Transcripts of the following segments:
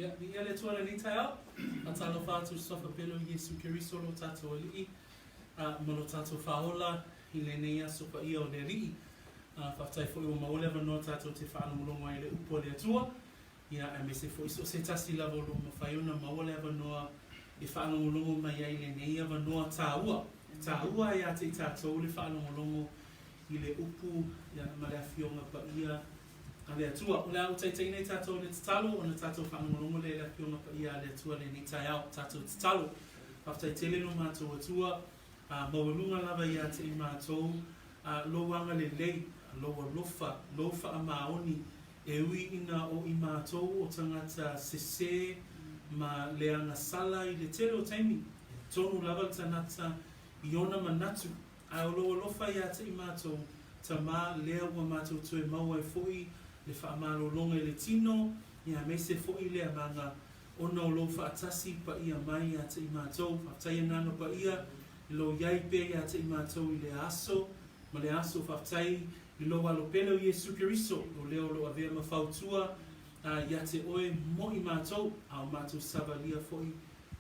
Ia, viia le Atua i lenei taeao. Faatalofa atu i le Suafa pele o Iesu Keriso lo tatou Alii ma lo tatou Faaola i lenei aso paia o le Alii. Faafetai foi ua maua le avanoa tatou te faalogologo ai i le upu a le Atua, ia aemaise foi so o se tasi lava o lo o mafai ona maua le avanoa e faalogologo mai ai i lenei avanoa taua. E taua ia te i tatou le faalogologo i le upu ma le Afioga Paia a le Atua. O le a ou taitaiina i tatou i le tatalo ona tatou faalogologo lea i le Afioga Paia a le Atua i lenei taeao. Tatou tatalo. Faafetai tele lo matou Atua, a maualuga lava ia te i matou Lou agalelei, Lou alofa, Lou faamaoni, e ui ina o i matou o tagata sesē ma leagasala i le tele o taimi, e tonu lava le tagata i ona manatu, Ae o lou alofa ia te i matou, Tama, lea ua matou toe maua ai foi le faamalologa i le tino, ia aemaise foi le agaga, ona o lou faatasi paia mai ia te i matou. Faafetai Agaga Paia i lou iai pea ia te i matou i lea aso ma le aso. Faafetai i lou Alo pele o Iesu Keriso, o lea o lo o avea ma fautua ia te oe mo i matou, a o matou savalia foi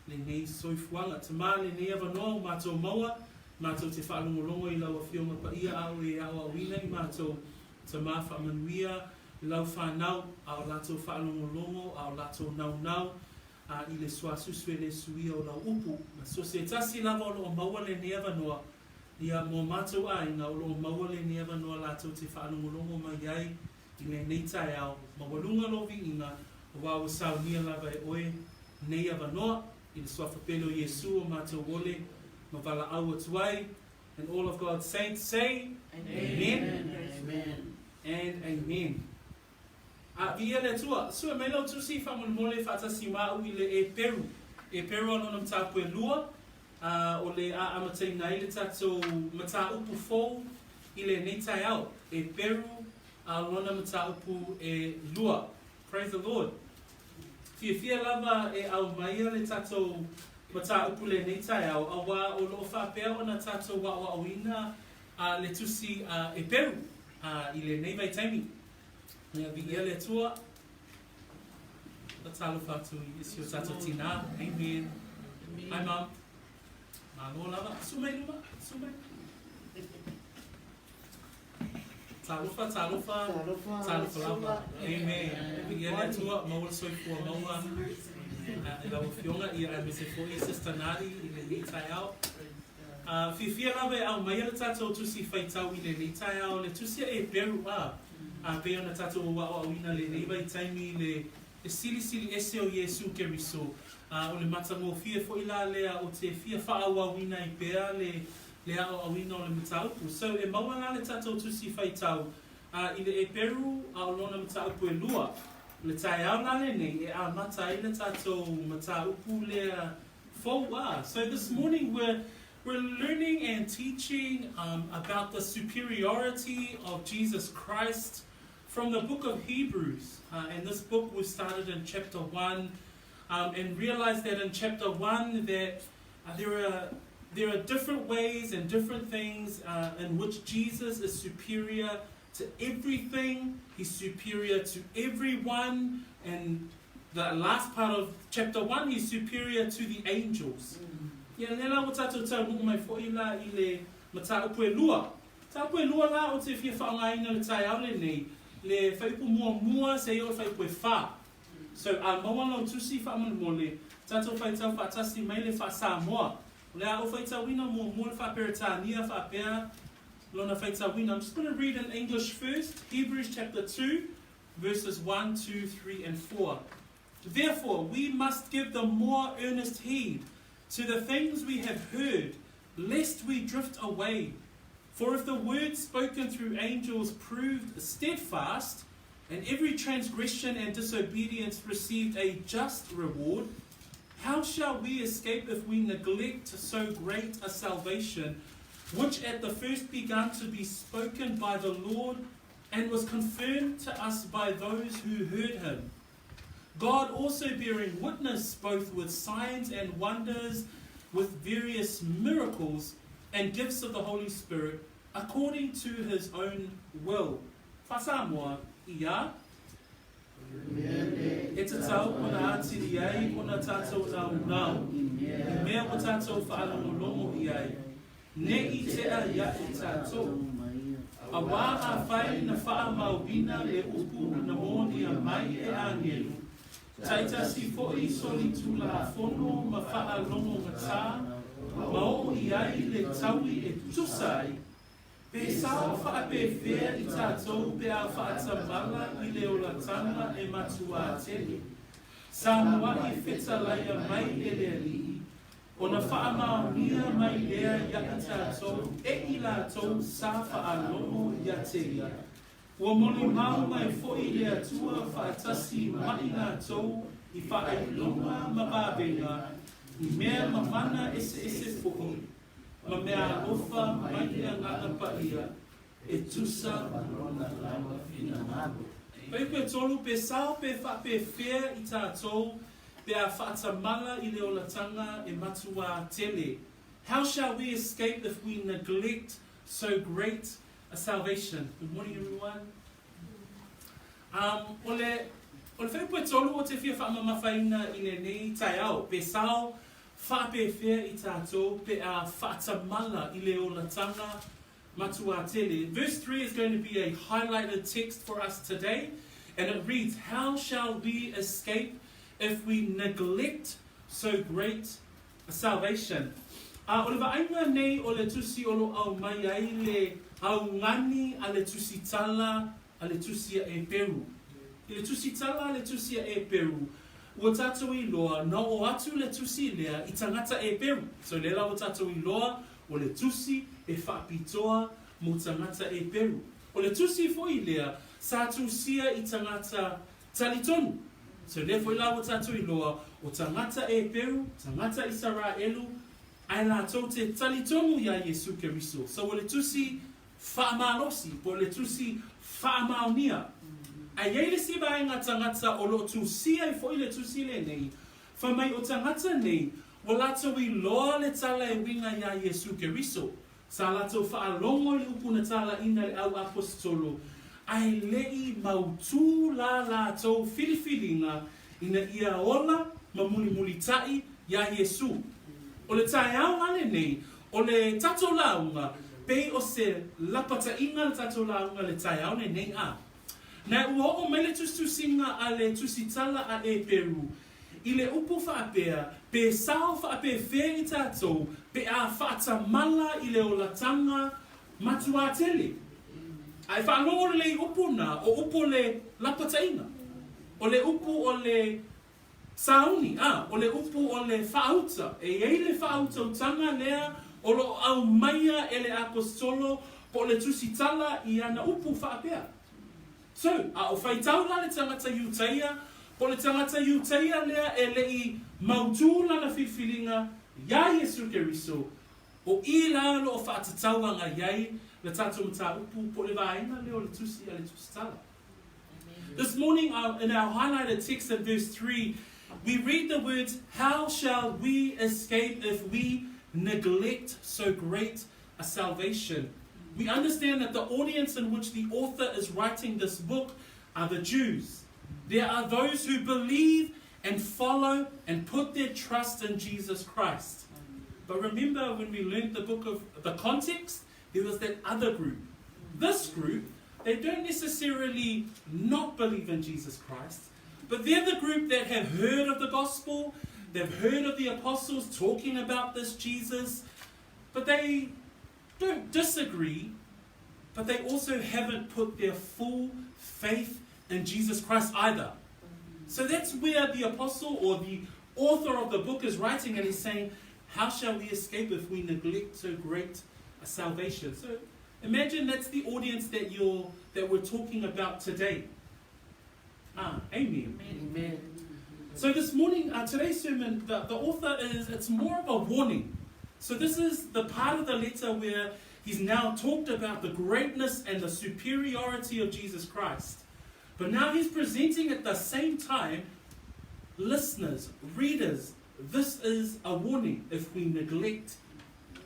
lenei soifuaga. Tama, lenei avanoa ua matou maua, matou te faalogologo i lau Afioga Paia a o e aoaoina i matou, Tama, faamanuia i lau fanau, a o latou faalogologo, a o latou naunau, a i le suasusu e le suia o lau upu. Ma so se tasi lava o lo o maua lenei avanoa, ia, mo matou aiga o lo o maua lenei avanoa latou te faalogologo mai ai i lenei taeao, maualuga lou viiga, aua ua saunia lava e oe nei avanoa, i le Suafa pele o Iesu o matou ole ma valaau atu ai, and all of God's saints say, Amen, amen and amen. A, viia le Atua, sue mai lau tusi faamolemole faatasi ma au i le Eperu, Eperu a lona mataupu e lua, a o le a amataina ai le tatou mataupu fou i lenei taeao, Eperu a lona mataupu e lua. Praise the Lord. Fiafia lava e aumaia le tatou mataupu lenei taeao, auā o lo o faapea ona tatou aoaoina a le tusi a Eperu a i lenei vaitaimi. Ia viia le Atua. Talofa atu i si o tatou tinā. Amen. Hi, Mom. Malo lava. Susu mai luma. Susu mai. Talofa, talofa. Talofa. Talofa lava. Amen. Viia le Atua, maua le soifua maua i lau Afioga, ia aemaise foi Sister Nadi i lenei taeao. Fiafia lava e aumaia le tatou tusi faitau i lenei taeao, le tusi a Eperu a, a pei ona tatou aoaoina lenei vaitaimi i le le silisili ese o Iesu Keriso, a o le matagofie foi la lea o te fia faaauauina ai pea le le aoaoina o le mataupu. So e maua la le tatou tusi faitau a i le Eperu a o lona mataupu e lua. O le taeao la lenei e amata ai le tatou mataupu lea fou a. So this morning we're we're learning and teaching um, about the superiority of Jesus Christ from the book of Hebrews. Uh, and this book was started in chapter 1 um, and realized that in chapter 1 that uh, there are there are different ways and different things uh, in which Jesus is superior to everything. He's superior to everyone. And the last part of chapter 1, he's superior to the angels. Mm. Ia, lea la ua tatou taunuu mai foi la i le mataupu e lua. Mataupu e lua la ou te fia faaaogaina le taeao lenei, le fuaiupu muamua seia oo i le fuaiupu e fa. So, a maua lau tusi faamolemole, tatou faitau faatasi mai le faa-Samoa. O le a ou faitauina muamua le faa-Peretania faapea lona faitauina. I'm just going to read in English first, Hebrews chapter 2, verses 1, 2, 3 and 4. Therefore, we must give the more earnest heed to the things we have heard, lest we drift away. For if the word spoken through angels proved steadfast, and every transgression and disobedience received a just reward, how shall we escape if we neglect so great a salvation, which at the first began to be spoken by the Lord and was confirmed to us by those who heard him? God also bearing witness both with signs and wonders, with various miracles and gifts of the Holy Spirit, according to his own will. Faasamoa, Ia. E tatau ona atili ai ona tātou naunau i mea ua tātou faalogologo i ai, ne i tea ia i tātou. Auā afai na faamauina le upu na molia mai e agelu, taitasi foi solitulafono ma faalogogata ma oo i ai le taui e tusa ai, Pe sao faapefea i tātou pe a faatamala i le olataga e matuā tele. Sa muaʻi fetalaia mai e le Alii, ona faamaonia mai lea ia i tātou e i latou sa faalogo ia te ia. Ua molimau mai foi le Atua faatasi ma i latou i faailoga ma vavega, i mea mamana eseese foi, ma meaalofa mai le Agaga Paia e tusa ma Lona lava finagalo. Fuaiupu e tolu, Pe sao pe faapefea i tātou pe a faatamala i le olataga e matuā tele. How shall we escape if we neglect so great a salvation? Good morning everyone. Um, o le, o le fuaiupu e tolu o te fia faamamafaina i lenei taeao, pe sao Faapefea i tātou pe a faatamala i le olataga matuā tele. Verse 3 is going to be a highlighted text for us today, and it reads, How shall we escape if we neglect so great a salvation? A o le vaaiga nei o le tusi o lo aumai ai le augani a le tusitala a le tusi a Eperu. I le tusitala a le tusi a Eperu, ua tātou iloa na oo atu le tusi lea i tagata Eperu. So lea la ua tātou iloa o le tusi e faapitoa mo tagata Eperu. O le tusi foi lea sa tusia i tagata talitonu. So lea foi la ua tātou iloa o tagata Eperu, tagata Isaraelu, ae latou te talitonu iā Iesu Keriso. So o le tusi Faamalosi, po o le tusi faamaonia. Ae i ai le isi vaega tagata o lo o tusia ai foi le tusi lenei, fai mai o tagata nei, ua latou iloa le tala e uiga iā Iesu Keriso. Sa latou faalogo i le upu na talaina e le au aposetolo, ae le i mautū la latou filifiliga ina ia ola ma mulimulitaʻi iā Iesu. O le taeao la lenei, O le tatou lauga, pei o se lapataiga le tatou lauga le taeao lenei a. Na ua oo mai le tusitusiga a le tusitala a Eperu i le upu faapea, pe sao faapefea i tatou pe a faatamala i le olataga matuā tele. A e faalogo lelei i upu na, o upu o le lapataiga. O le upu o le Sauni, ā, o le upu o le faauta, e i ai le faautautaga lea o lo o aumaia e le Aposetolo po o le Tusitala i ana upu faapea. So, a o faitau la le tagata Iutaia, po o le tagata Iutaia lea e le i mautū lana filifiliga iā Iesu Keriso, o i la o lo o faatatau agai ai le tatou mataupu po o le vaega lea o le Tusi a le Tusitala. This morning, in our highlighted text in verse 3, we read the words, How shall we escape if we neglect so great a salvation? We understand that the audience in which the author is writing this book are the Jews. There are those who believe and follow and put their trust in Jesus Christ. But remember when we learned the book of the context, there was that other group. This group they don't necessarily not believe in Jesus Christ, but they're the group that have heard of the gospel, they've heard of the apostles talking about this Jesus, but they don't disagree, but they also haven't put their full faith in Jesus Christ either. So that's where the apostle or the author of the book is writing, and he's saying, How shall we escape if we neglect so great a salvation? So imagine that's the audience that you're that we're talking about today. Ah, amen. Amen. So this morning, today's sermon, the, the author is, it's more of a warning. So this is the part of the letter where he's now talked about the greatness and the superiority of Jesus Christ. But now he's presenting at the same time, listeners, readers, this is a warning if we neglect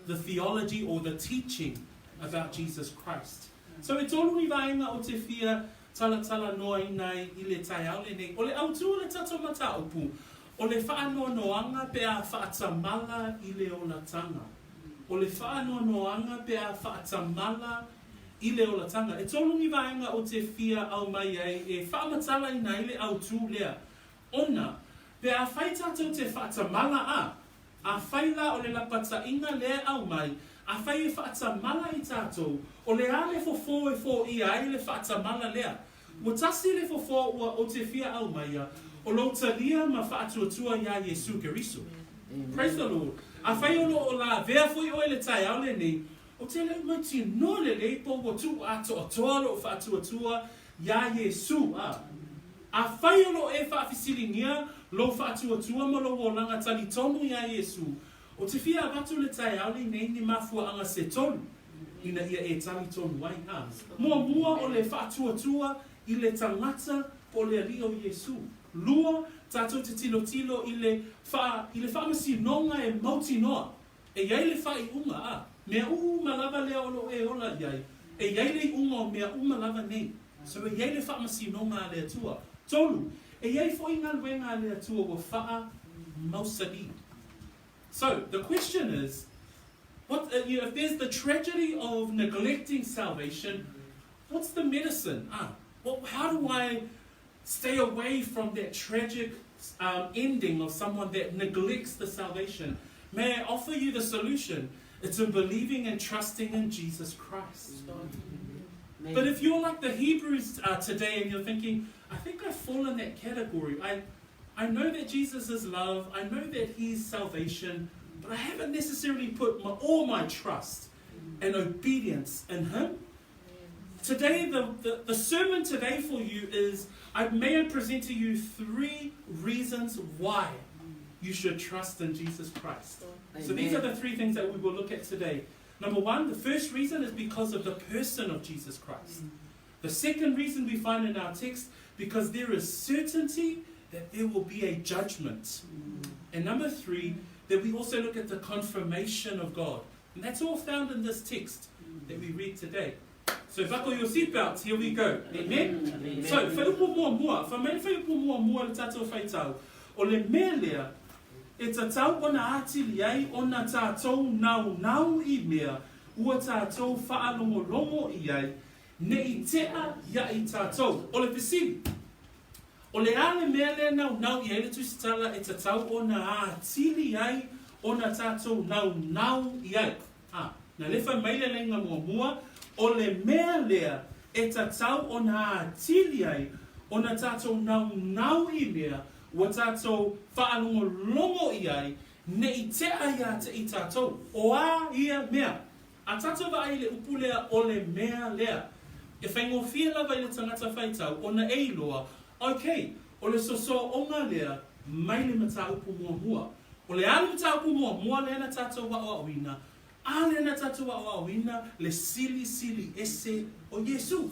the theology or the teaching about Jesus Christ. So e tolu ni vaega o te fia talatalanoaina ai i le taeao lenei. O le autu o le tatou mataupu, o le faanoanoaga pe a faatamala i le olataga. O le faanoanoaga pe a faatamala i le olataga. E tolu ni vaega ou te fia aumai ai e faamatalaina ai le autu lea. Ona, pe afai tatou te faatamala a, afai la o le lapataiga lea e aumai, afai e faatamala i tatou, o le a le fofo e foia ai le faatamala lea? Ua tasi le fofo ua ou te fia aumaia, o lou talia ma faatuatua iā Iesu Keriso. Praise the Lord. Afai o lo o lavea foi oe i le taeao lenei, ou te le i mautinoa lelei po ua tuu atoatoa lou faatuatua iā Iesu, a. Afai o lo o e faafesiligia lou faatuatua ma lou olaga talitonu iā Iesu, ou te fia avatu le taeao lenei ni mafuaaga se tolu ina ia e talitonu ai. A. Muamua o le faatuatua i le tagata po o le Alii o Iesu. Lua, tatou te tilotilo i le faa, i le faamasinoga e mautinoa e i ai le faaiuga, a. Mea uma lava lea o lo o e ola i ai, e i ai le iuga o mea uma lava nei. So e i ai le faamasinoga a le Atua. Tolu, e i ai foi galuega a le Atua ua faa mausali. So, the question is, what, you know, if there's the tragedy of neglecting salvation, what's the medicine? Ah, well, how do I stay away from that tragic ending of someone that neglects the salvation? May I offer you the solution? It's in believing and trusting in Jesus Christ. But if you're like the Hebrews today and you're thinking, I think I fall in that category. I, I know that Jesus is love. I know that He's salvation. But I haven't necessarily put my, all my trust and obedience in Him. Today, the, the, the sermon today for you is I may I present to you three reasons why you should trust in Jesus Christ. Amen. So these are the three things that we will look at today. Number one, the first reason is because of the person of Jesus Christ. The second reason we find in our text, because there is certainty that there will be a judgment. And number three, that we also look at the confirmation of God. And that's all found in this text that we read today. So buckle your seatbelts, here we go. Amen? Amen. So, whaiupu muamua, wha mai le whaiupu muamua le tātou whaitau, o le mea lea, e tatau ona atili ai ona tātou naunau i mea ua tātou whaalongolongo i ai, ne i tea ia i tātou. O le fesili, o le a le mea lea naunau i ai le Tusitala e tatau ona atili ai ona tātou naunau i ai? A, na le fai mai le laina muamua, o le mea lea e tatau ona atili ai ona tātou naunau i mea ua tātou faalogologo i ai, ne i tea iā te i tātou, o a ia mea. A tātou vaai i le upu lea o le mea lea. E faigofie lava i le tagata faitau ona e iloa, ok, o le sosooga lea mai le mataupu muamua. O le a le mataupu muamua lea na tātou aoaoina? A lea na tātou aoaoina le silisili ese o Iesu.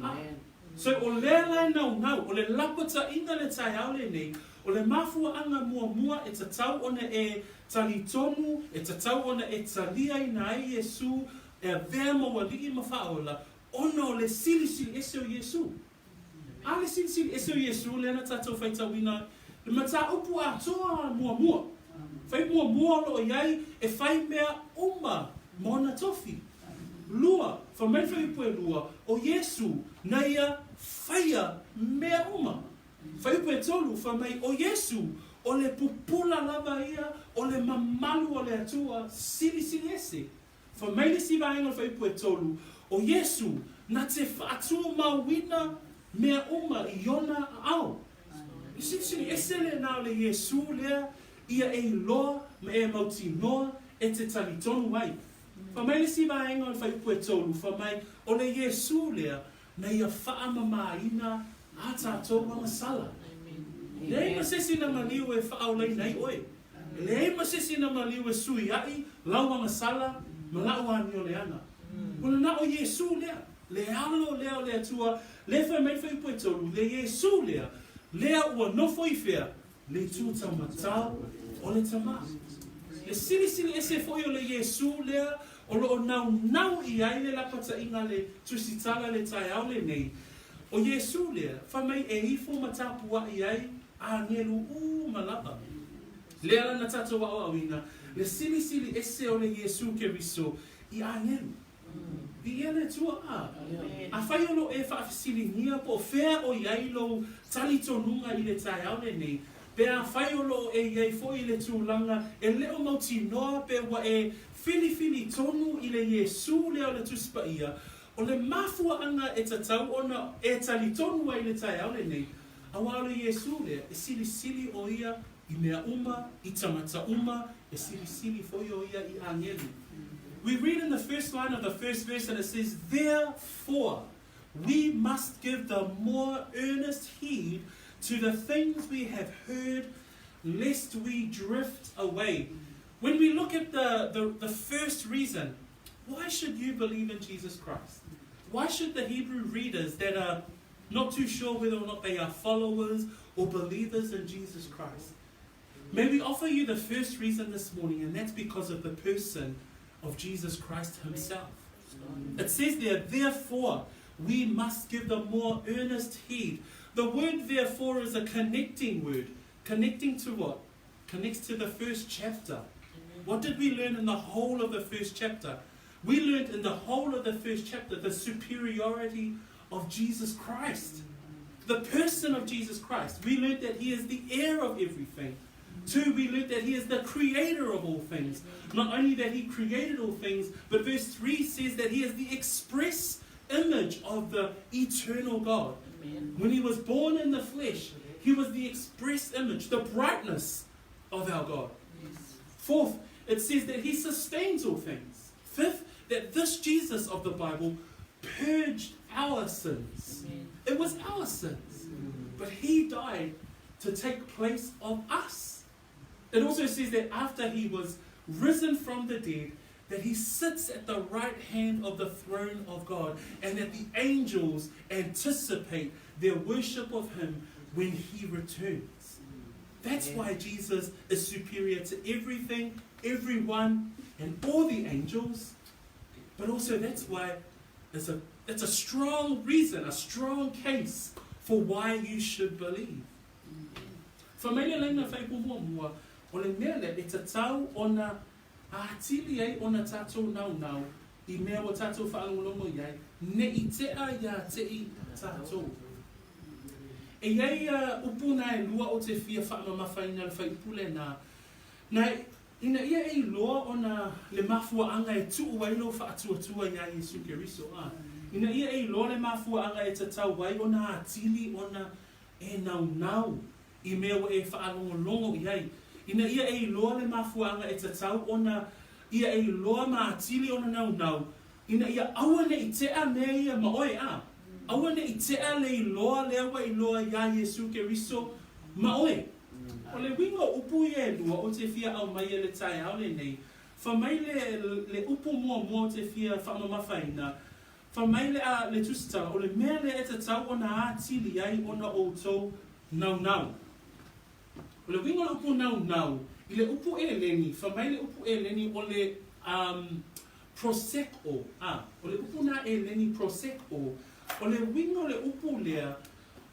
Amen. So o lea la e naunau, o le lapataiga le taeao lenei, o le mafuaaga muamua e tatau ona e talitonu, e tatau ona e taliaina ai Iesu e avea ma ualii ma faaola, ona o le silisili ese o Iesu. A le silisili ese o Iesu lea na tatou faitauina le mataupu atoa muamua. Fai muamua o lo o i ai e fai mea uma ma ona tofi. Lua, fai mai le fuaiupu e lua, o Iesu na ia faia mea uma. Fuaiupu e tolu, fai mai o Iesu o le pupula lava ia o le mamalu o le Atua silisili ese. Fai mai le isi vaega o le fuaiupu e tolu, o Iesu na te faatumauina mea uma i ona aao. E silisili ese lena o le Iesu lea ia e iloa ma e mautinoa e te talitonu ai. Fai mai le isi vaega o le fuaiupu e tolu, fai mai, o le Iesu lea na ia faamamaina a tatou agasala. Leai ma se isi na maliu e faaolaina ai oe. E leai ma se isi na maliu e suiaʻi lau agasala ma la'u amioleaga. O le na o Iesu lea, le alo lea o le Atua, lea fai mai le fuaiupu e tolu, le Iesu lea, lea ua nofo i fea? Le itu taumatau o le Tama. Le silisili ese foi o le Iesu lea o lo o naunau i ai le lapataiga a le Tusitala i le taeao lenei. ʻO Iesū lea, fai mai e ifo ma tapuaʻi ai ʻāgelu uma lava. Lea la na tātou aʻoaʻoina, le silisili ese o le Iesū Keriso i ʻāgelu. Viia le Atua a. Afai o lo e faafesiligia po o fea o iai lou talitonuga i le taeao lenei, pe afai o loo e iai foi i le tulaga e le o mautinoa pe ua e filifili tonu i le Iesū lea o le Tusi Paia, o le mafuaaga e tatau ona e talitonu ai i le taeao lenei, auā o le Iesū lea e silisili o ia i mea uma, i tagata uma, e silisili foi o ia i ʻāgelu. We read in the first line of the first verse and it says, Therefore, we must give the more earnest heed to the things we have heard, lest we drift away. When we look at the, the, the first reason, why should you believe in Jesus Christ? Why should the Hebrew readers that are not too sure whether or not they are followers or believers in Jesus Christ, May we offer you the first reason this morning, and that's because of the person of Jesus Christ Himself. It says there, therefore, we must give the more earnest heed. The word therefore is a connecting word. Connecting to what? Connects to the first chapter. What did we learn in the whole of the first chapter? We learned in the whole of the first chapter the superiority of Jesus Christ. The person of Jesus Christ. We learned that he is the heir of everything. 2, we learned that he is the creator of all things. Not only that he created all things, but verse 3 says that he is the express image of the eternal God. Amen. When he was born in the flesh, he was the express image, the brightness of our God. Yes. Fourth, it says that he sustains all things. Fifth, that this Jesus of the Bible purged our sins. Amen. It was our sins. But he died to take place of us. It also says that after he was risen from the dead, that he sits at the right hand of the throne of God, and that the angels anticipate their worship of him when he returns. That's why Jesus is superior to everything, everyone, and all the angels. But also that's why it's a, it's a strong reason, a strong case for why you should believe. Fai mai le laina whai muamua, o le mea lea e tatau ona atili ai ona tātou naunau i mea ua tātou faalogologo i ai, ne i tea iā te i tātou. E i ai upu na e lua ou te fia faamamafaina le fuaiupu lenā, na ina ia e iloa ona le mafuaaga e tuu ai lou faatuatua iā Iesu Keriso, a ina ia e iloa le mafuaaga e tatau ai ona atili ona e naunau i mea ua e faalogologo i ai, ina ia e iloa le mafuaaga e tatau ona ia e iloa ma atili ona naunau, ina ia aua ne i tea mea ia ma oe, a aua ne i tea le iloa lea ua iloa iā Iesu Keriso ma oe. O le uiga o upu ia e lua ou te fia aumaia i le taeao lenei, fai mai le, le upu muamua ou te fia faamamafaina, fai mai le, a, le Tusitala, o le mea lea e tatau ona atili ai ona outou naunau. O le uiga o le upu naunau, i le upu ʻEleni, fai mai le upu ʻEleni o le, um, proseko, a, o le upu na ʻEleni proseko, o le uiga o le upu lea,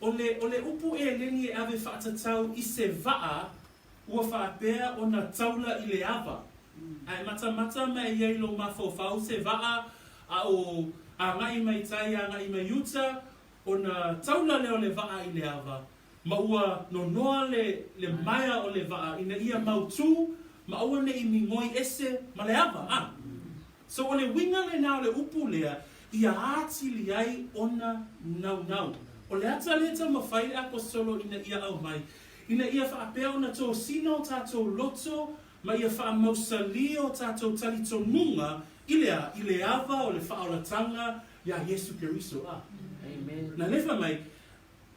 O le, o le upu ʻEleni e ave faatatau i se vaa ua faapea ona taula i le ava. A e matamata mai i ai lou mafaufau se vaa a o agai mai tai agai mai uta, ona taula lea o le vaa i le ava, ma ua nonoa le, le maea o le vaa ina ia mautū ma aua ne i migoi ese ma le ava, a. So o le uiga lenā o le upu lea, ia atili ai ona naunau. O le ata lea e taumafai le Aposetolo ina ia aumai, ina ia faapea ona tosina o tātou loto ma ia faamausalī o tātou talitonuga i le a? I le ava o le faaolataga iā Iesu Keriso. A. Na lefa mai,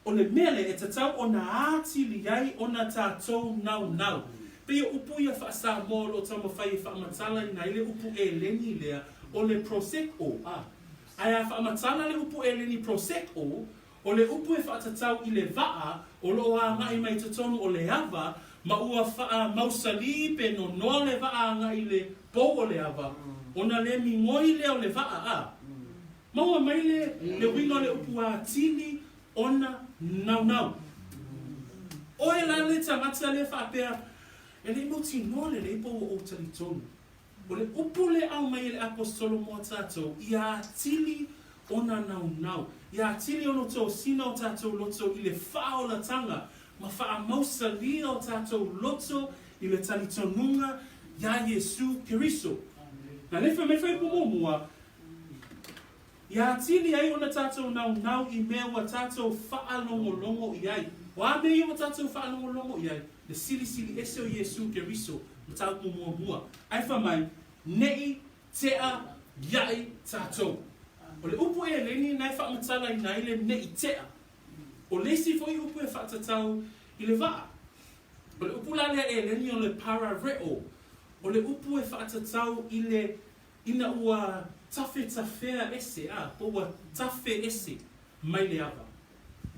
O le mea lea e tatau ona atili ai ona tātou naunau. Pei o upu ia faa-Samoa o lo o taumafai e faamatalaina ai le upu ʻEleni lea o le proseko, a. Ae a faamatala le upu ʻEleni proseko, o le upu e faatatau i le vaa o lo o agai mai totonu o le ava ma ua faamausalī pe nonoa le vaa agai i le pou o le ava, ona le migoi lea o le vaa, a. Maua mai le, le uiga o le upu atili. ona naunau. Oe la le tagata lea faapea, E le i mautinoa lelei po ua ou talitonu. O le upu lea aumai e le Aposetolo mo tatou, ia atili ona naunau, ia atili ona tosina o tatou loto i le faaolataga ma faamausalia o tatou loto i le talitonuga iā Iesu Keriso. Na lea fai mai fuaiupu muamua, Ia atili ai ona tatou naunau i mea ua tatou faalogologo i ai. O a mea ia ua tatou faalogologo i ai? Le silisili ese o Iesu Keriso, mataupu muamua. Ae fai mai, Neʻi tea iaʻi tatou. O le upu Eleni na e faamatalaina ai le neʻi tea. O le isi foi upu e faatatau i le vaa. O le upu la lea Eleni o le parareo. O le upu e faatatau i le Ina ua tafetafea ese, a, po ua tafe ese mai le ava.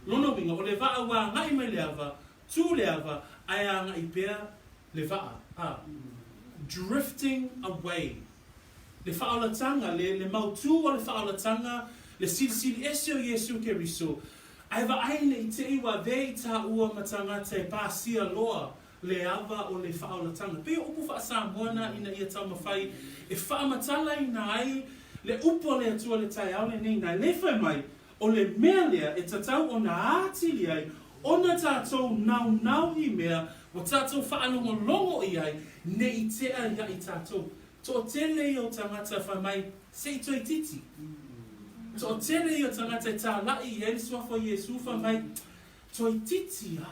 Lona uiga, o le vaa ua agai mai le ava, tu le ava, ae agai pea le vaa, a. Drifting away. Le faaolataga, le, le mautū o le faaolataga, le silisili ese o Iesu Keriso, ae vaai ne i te i ua avea i tāua ma tagata e pasia loa le ava o le faaolataga. Pei o upu faa-Samoa na ina ia taumafai e faamatalaina ai le upu a le Atua i le taeao lenei, na le fai mai, o le mea lea e tatau ona atili ai ona tatou naunau i mea ua tatou faalogologo i ai ne i tea ia i tatou. Toatele ia o tagata fai mai, Se i toeitiiti. Toatele ia o tagata e tālaʻi i ai le suafa o Iesu fai mai, Toeitiiti a,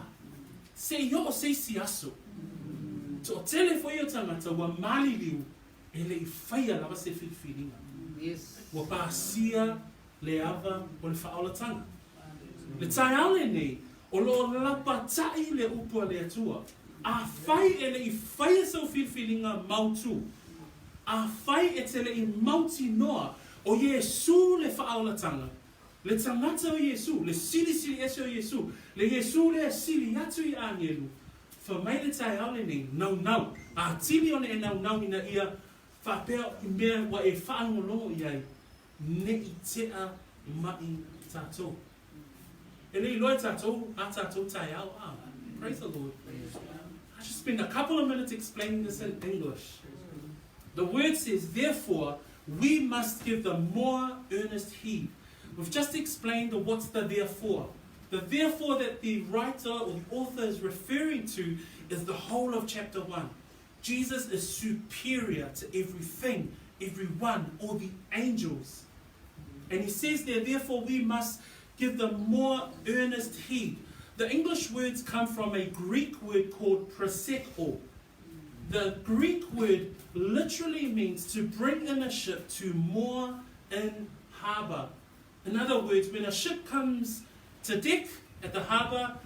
se i oo se isi aso. Toatele foi o tagata ua maliliu e le i faia lava se filifiliga. Ua pasia le ava o le faaolataga. Le taeao lenei, o lo o lapataʻi le upu a le Atua, Afai e le i faia sau filifiliga mautū, afai e te le i mautinoa o Iesu le faaolataga, Le tagata o Iesu, le silisili ese o Iesu, le Iesu lea e sili atu i agelu, fai mai le taeao lenei, naunau, atili ona e naunau ina ia faapea i mea ua e faalogologo i ai, ne i tea maʻi tatou. E le iloa e tatou a tatou taeao, a. Praise the Lord. I just spend a couple of minutes explaining this in English. The word says, therefore, we must give the more earnest heed. We've just explained the what's the therefore. The therefore that the writer or the author is referring to is the whole of chapter 1. Jesus is superior to everything, everyone, all the angels. And he says there, therefore, we must give the more earnest heed. The English words come from a Greek word called proseko. The Greek word literally means to bring in a ship to moor in harbor. In other words, when a ship comes to deck at the harbor,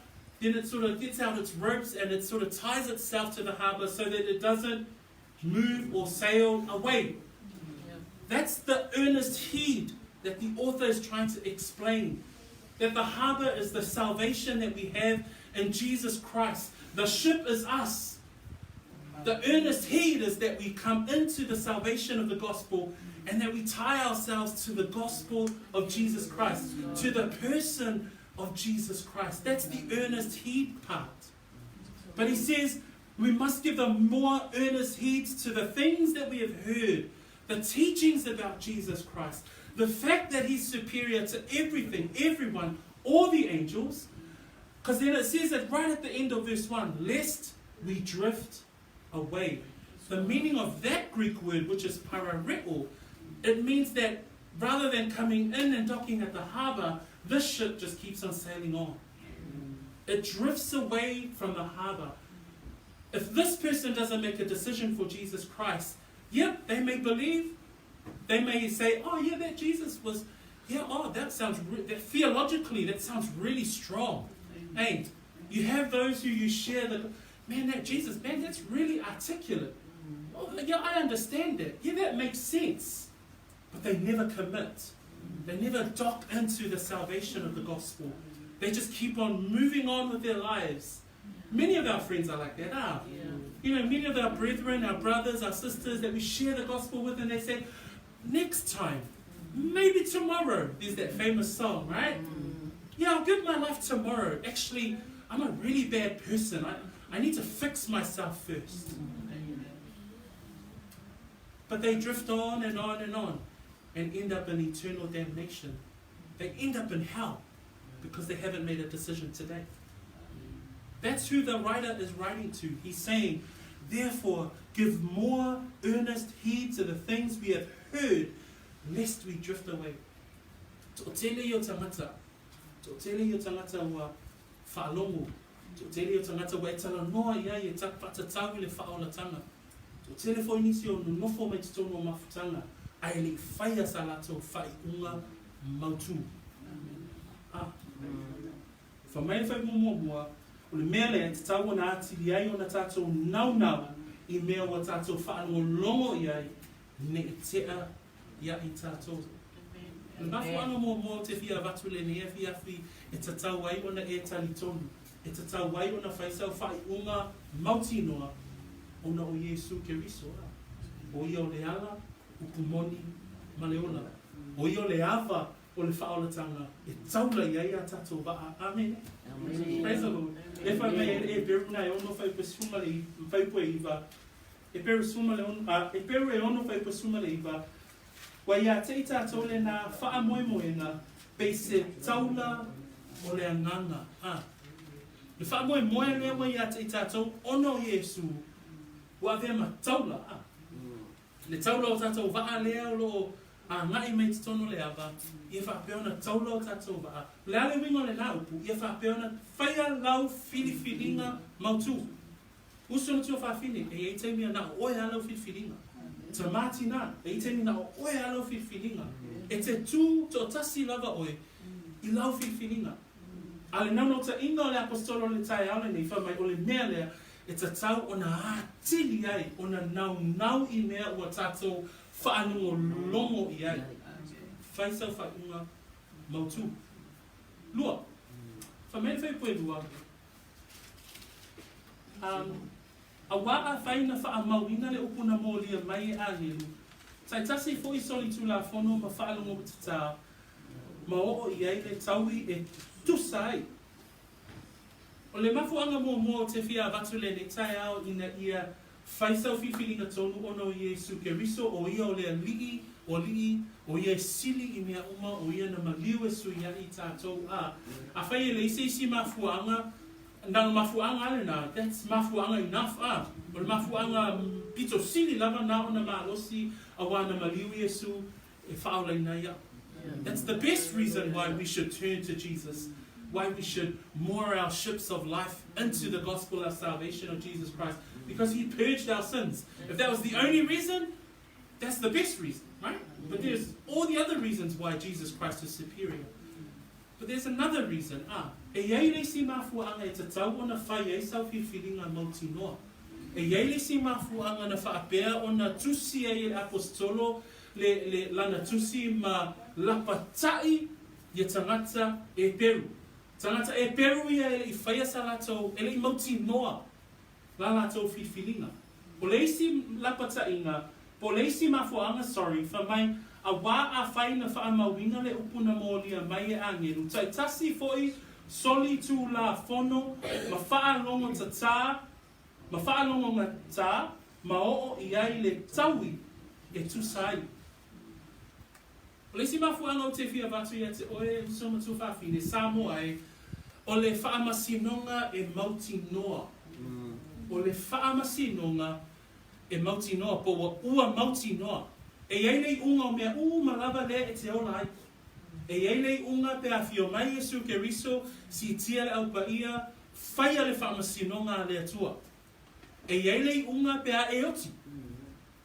then it sort of gets out its ropes and it sort of ties itself to the harbor so that it doesn't move or sail away. That's the earnest heed that the author is trying to explain. That the harbor is the salvation that we have in Jesus Christ. The ship is us. The earnest heed is that we come into the salvation of the gospel and that we tie ourselves to the gospel of Jesus Christ, to the person of Jesus Christ. That's the earnest heed part. But he says we must give the more earnest heed to the things that we have heard, the teachings about Jesus Christ, the fact that he's superior to everything, everyone, all the angels. Because then it says it right at the end of verse 1 lest we drift away. The meaning of that Greek word, which is parareo, it means that rather than coming in and docking at the harbor, this ship just keeps on sailing on. It drifts away from the harbor. If this person doesn't make a decision for Jesus Christ, yep, they may believe. They may say, oh, yeah, that Jesus was, yeah, oh, that sounds, that theologically, that sounds really strong. Hey, you have those who you share the, man, that Jesus, man, that's really articulate. Oh, yeah, I understand that. Yeah, that makes sense. But they never commit. They never dock into the salvation of the gospel. They just keep on moving on with their lives. Many of our friends are like that, ah. Yeah. You know, many of our brethren, our brothers, our sisters that we share the gospel with, and they say, next time, maybe tomorrow. There's that famous song, right? Mm. Yeah, I'll give my life tomorrow. Actually, I'm a really bad person. I, I need to fix myself first. But they drift on and on and on and end up in eternal damnation. They end up in hell because they haven't made a decision today. That's who the writer is writing to. He's saying, Therefore, give more earnest heed to the things we have heard, lest we drift away. Toʻatele ia o tagata, toʻatele ia o tagata ua faalogo, toʻatele ia o tagata ua e talanoa i ai e faatatau i le faaolataga. Toʻatele foi nisi o nonofo mai totonu o mafutaga, ae le i faia sa latou faaiuga mautū. A. Fai mai le faaiuga muamua, o le mea lea e tatau ona atili ai ona tatou naunau i mea ua tatou faalogologo i ai, ne i tea ia i tatou. O le mafuaaga muamua ou te fia avatu lenei afiafi e tatau ai ona e talitonu, e tatau ai ona fai sau faaiuga mautinoa ona o Iesu Keriso, a o ia o le ala, upu moni, ma le ola. O ia o le ava o le faaolataga e taula i ai a tatou vaa. Amene. Praise the Lord. Le fai mai e Eperu na e ono faipu e sefulu ma le faipu e iva. Eperu sefulu ma le ono, a, Eperu e ono faipu e 19, Ua iā te i tātou lenā faamoemoega pei se taula o le agaga. A. Le faamoemoe lea ua iā te i tātou ona o Iesū, ua avea ma taula. A. Le taula o tātou vaa lea o lo o agai mai totonu o le ava, ia faapea ona taula o tātou vaa. O le a le uiga o lenā upu, ia faapea ona faia lau filifiliga mautū. Uso ma tuafafine, e i ai taimi a na o oe lava lau filifiliga. Tamā tinā, e i ai taimi na o oe lava lau filifiliga. E te tū toatasi lava oe i lau filifiliga. A o le naunautaiga o le Aposetolo i le taeao lenei, fai mai, o le mea lea e tatau ona atili ai ona naunau i mea ua tatou faalogologo i ai. Fai sau faaiuga mautū. Lua. Fai mai le fuaiupu e lua. Auā afai na faamauina le upu na molia mai e agelu, taitasi foi solitulafono ma faalogotatā, ma oo i ai le taui e tusa ai. O le mafuaaga muamua ou te fia avatu lenei taeao ina ia fai sau filifiliga tonu ona o Iesu Keriso, o ia o le Alii o alii, o ia e sili i mea uma, o ia na maliu e suiaʻi i tatou, a afai e leai se isi mafuaaga, Na o mafuaaga lava lena, that's mafuaaga enough, a o le mafuaaga pito sili lava na ona malosi auā na maliu Iesu e faaolaina ai au. That's the best reason why we should turn to Jesus, why we should moor our ships of life into the gospel of salvation of Jesus Christ, because he purged our sins. If that was the only reason, that's the best reason, right? But there's all the other reasons why Jesus Christ is superior. But there's another reason, ā, e i ai le isi mafuaaga e tatau ona fai ai sau filifiliga mautinoa. E i ai le isi mafuaaga na faapea ona tusi ai e le Aposetolo le, le, lana tusi ma lapataʻi ia tagata Eperu. Tagata Eperu ia e le i faia sa latou, e le i mautinoa la latou filifiliga. O le isi lapataʻiga, po o le isi mafuaaga, sorry, fai mai, auā afai na faamauina le upu na molia mai e agelu, taitasi foi solitulafono ma faalogotatā, ma faalogogatā, ma oo i ai le taui e tusa ai. O le isi mafuaaga ou te fia avatu ia te oe e uso ma tuafafine, Samoa e, o le faamasinoga e mautinoa. O le faamasinoga e mautinoa, po ua ua mautinoa. E i ai le iuga o mea uma lava lea e te ola ai. E i ai le iuga pe afio mai Iesu Keriso, siitia le Au Paia, faia le faamasinoga a le Atua. E i ai le iuga pe a e oti.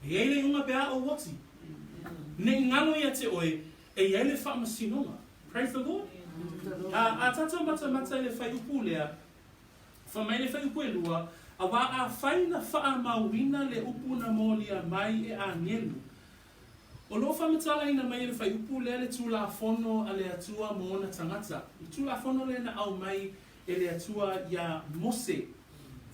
E i ai le iuga pe a ou oti. Ne i galo ia te oe, e i ai le faamasinoga. Praise the Lord. A, a tatou matamata i le fuaiupu lea, fai mai le fuaiupu e lua, auā afai na faamauina le upu na molia mai e agelu. O lo o faamatalaina mai e le fuaiupu lea le Tulafono a le Atua mo ona tagata. Le Tulafono lea na aumai e le Atua iā Mose.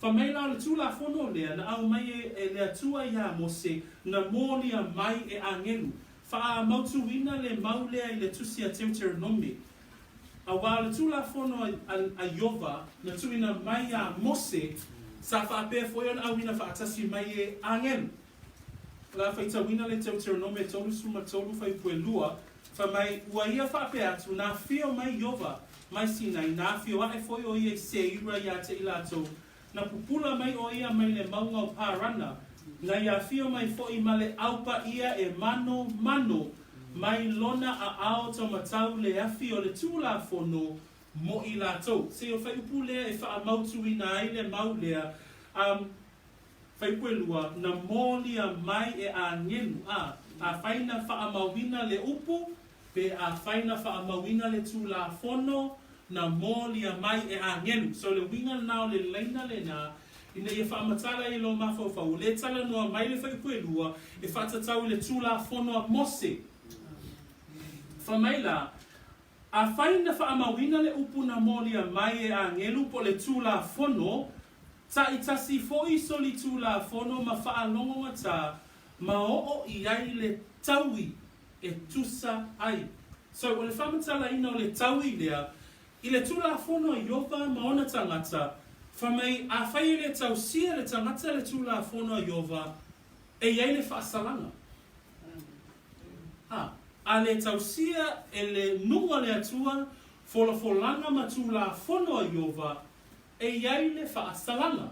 Fai mai la o le Tulafono lea na aumai e le Atua iā Mose na molia mai e agelu. Faamautuina le mau lea i le tusi a Teuteronome. Auā o le Tulafono a Ieova na tuuina mai iā Mose, sa faapea foi ona auina faatasi mai e agelu. O le a faitauina le Teuteronome 33 fuaiupu e 2, fai mai, Ua ia faapea atu, na afio mai Ieova mai Sinai, na afio aʻe foi ʻo ia i Seira iā te i latou, na pupula mai ʻo ia mai le mauga o Parana, na ia afio mai foi ma le aupaia e manomano mai lona aao taumatau le afi o le Tulafono mo i latou. Se o fuaiupu lea e faamautuina ai le mau lea, um, fuaiupu e 2, na molia mai e agelu, a, afai na faamauina le upu, pe afai na faamauina le Tulafono, na molia mai e agelu. So le uiga lena o le laina lena, ina ia faamatala ai i lou mafaufau, ua le talanoa mai le fuaiupu e 2 e faatatau i le Tulafono a Mose. Fai mai la, Afai na faamauina le upu na molia mai e agelu po o le Tulafono, taitasi foi solitulafono ma faalogogata ma oo i ai le taui e tusa ai. So, o le faamatalaina o le taui lea, i le Tulafono a Ieova ma ona tagata, fai mai, afai e le tausia le tagata le Tulafono a Ieova, e i ai le faasalaga. A, a le tausia e le nuu a le Atua folafolaga ma Tulafono a Ieova, e i ai le faasalaga.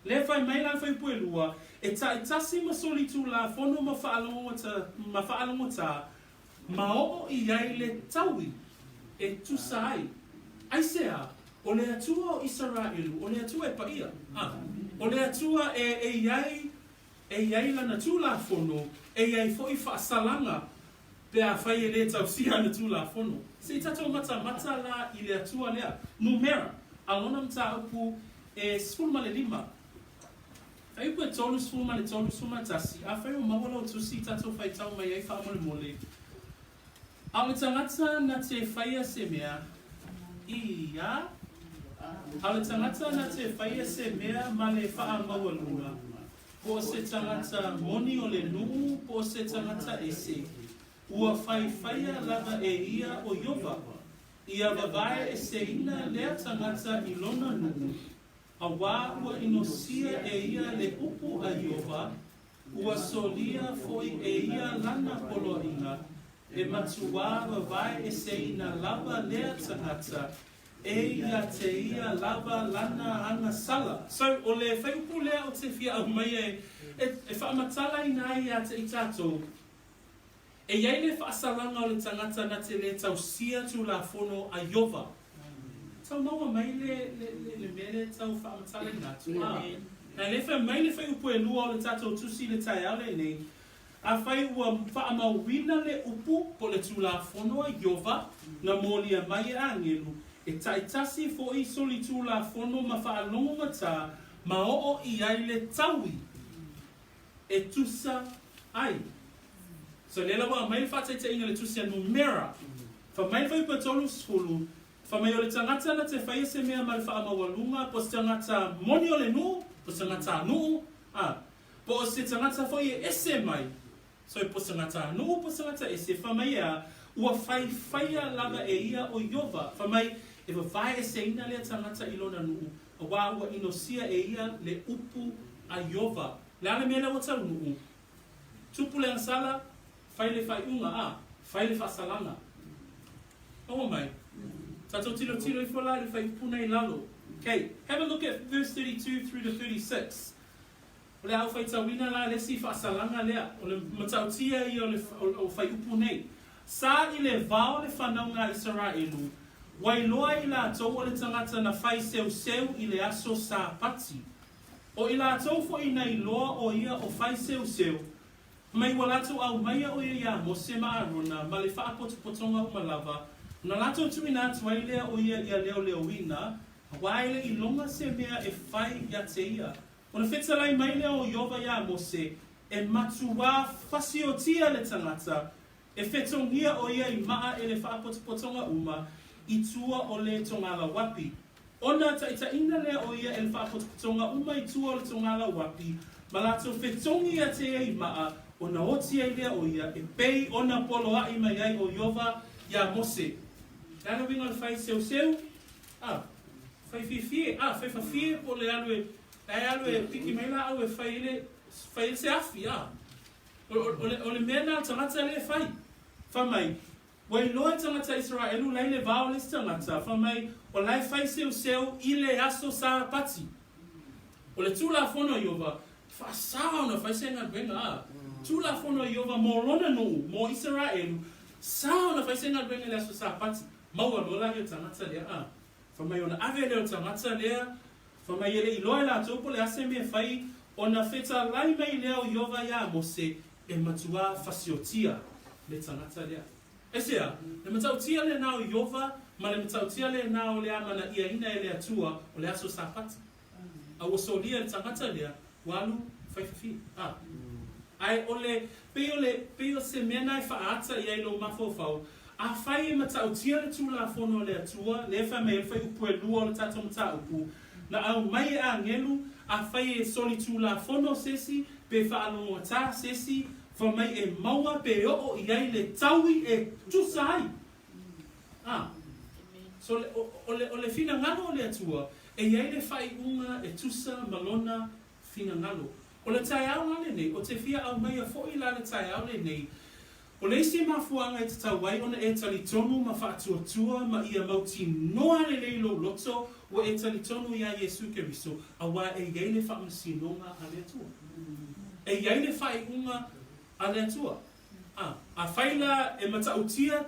Lea fai mai la le fuaiupu e 2, e taitasi ma solitulafono ma ma faalogotā, ma oo i ai le taui e tusa ai. Aisea? O le Atua o Isaraelu, o le Atua e paia, a, o le Atua e, e i ai, e i ai Lana Tulafono, e i ai foi faasalaga pe afai e le tausia ana Tulafono. Se i tatou matamata la i le Atua lea. Numera, a lona mataupu e 15. Fuaiupu e 33 11, Afai ua maua lau tusi i tatou faitau mai ai faamolemole, a o le tagata na te faia se mea, ia, a o le tagata na te faia se mea ma le faamaualuga, po o se tagata moni o le nuu po o se tagata ese, ua faifaia lava e ia o Ieova, ia vavae eseina lea tagata i lona nuu, Auā ua inosia e ia le upu a Ieova, ua solia foi e ia lana poloaiga, e matuā vavae eseina lava lea tagata, e ia te ia lava lana agasala. So, o le fuaiupu lea ou te fia aumaia e, e faamatalaina ai ia te i tatou, e i ai le faasalaga o le tagata na te le tausia Tulafono a Ieova. Tau maua mai le, le, le, le mea lea e tau faamatalaina atu. A, na le fai mai le fuaiupu e 2 o le tatou tusi i le taeao lenei, Afai ua faamauina le upu po o le Tulafono a Ieova na molia mai e agelu, e taitasi foi solitulafono ma faalogogata ma oo i ai le taui e tusa ai. So lea la ua aumai le faataitaiga i le tusi a Numera. Fai mai le fuaiupu e 30, Fai mai o le tagata na te faia se mea ma le faamaualuga, po o se tagata moni o le nuu, po o se tagata nuu, a, po o se tagata foi e ese mai, so po o se tagata nuu po o se tagata ese, fai mai e a, ua faifaia lava e ia o Ieova, fai mai e vavae eseina lea tagata i lona nuu, auā ua inosia e ia le upu a Ieova. Le a le mea lea ua taunuu? Tupu le agasala, fai le faaiuga, a, fai le faasalaga. Maua mai? Tatou tilotilo ifo la i le fuaiupu nei i lalo. Okay, have a look at verse 32 through to 36. O le a ou faitauina la le isi faasalaga lea, o le matautia ia o le o fuaiupu nei. Sa i le vao le fanauga a Isaraelu, ua iloa i latou o le tagata na fai seuseu i le aso Sapati. O i latou foi na iloa o ia o fai seuseu, mai ua latou aumaia o ia iā Mose ma Arona ma le faapotopotoga uma lava, ona latou tuuina atu ai lea o ia ia leoleoina, auā e le iloga se mea e fai ia te ia. Ona fetalai mai lea o Ieova iā Mose, E matuā fasiotia le tagata, e fetogia o ia i maa e le faapotopotoga uma i tua o le togalauapi. Ona taitaiina lea o ia e le faapotopotoga uma i tua o le togalauapi, ma latou fetogi ia te ia i maa, ona oti ai lea o ia, e pei ona poloai mai ai o Ieova iā Mose. Le a le uiga o le fai seuseu? A, fai fiefie, a, fai fafie po o le alu e, la e alu e piki mai laau e fai ai le, fai ai se afi, a. O, o, o, le, o le mea lena a le tagata lea e fai. Fai mai, Ua iloa e tagata Isaraelu la i le va o le isi tagata, fai mai, o la e fai seuseu i le aso Sapati. O le Tulafono a Ieova, faasa ona fai se galuega, a. Tulafono a Ieova mo lona nuu, mo Isaraelu, sa ona fai se galuega i le aso Sapati. Maua loa la ia tagata lea, a. Fai mai ona ave lea o le tagata lea, fai mai e le i iloa e latou po o le a se mea e fai, ona fetalai mai lea o Ieova iā Mose, E matuā fasiotia le tagata lea. Aisea? Le matautia lenā o Ieova ma le matautia lenā o le amana'iaina e le Atua o le aso Sapati. A ua solia e le tagata lea, ua alu faifafine. A. Ae o le, pei o le, pei o se mea na e faaata i ai lou mafaufau, afai e matautia le Tulafono a le Atua, lea e fai mai ai le fuaiupu e lua o le tatou mataupu, Na aumai e agelu, afai e solitulafono se isi, pe faalogotā se isi, fai mai e maua pe oo i ai le taui e tusa ai. A. So le, o, o le, o le finagalo o le Atua, e i ai le faaiuga e tusa ma Lona finagalo. O le taeao la lenei, o te fia aumaia foi la le taeao lenei, O le isi mafuaaga e tatau ai ona e talitonu ma faatuatua ma ia mautinoa lelei lou loto ua e talitonu iā Iesu Keriso, auā e i ai le faamasinoga a le Atua. E i ai le faaiuga a le Atua. A, afai la e matautia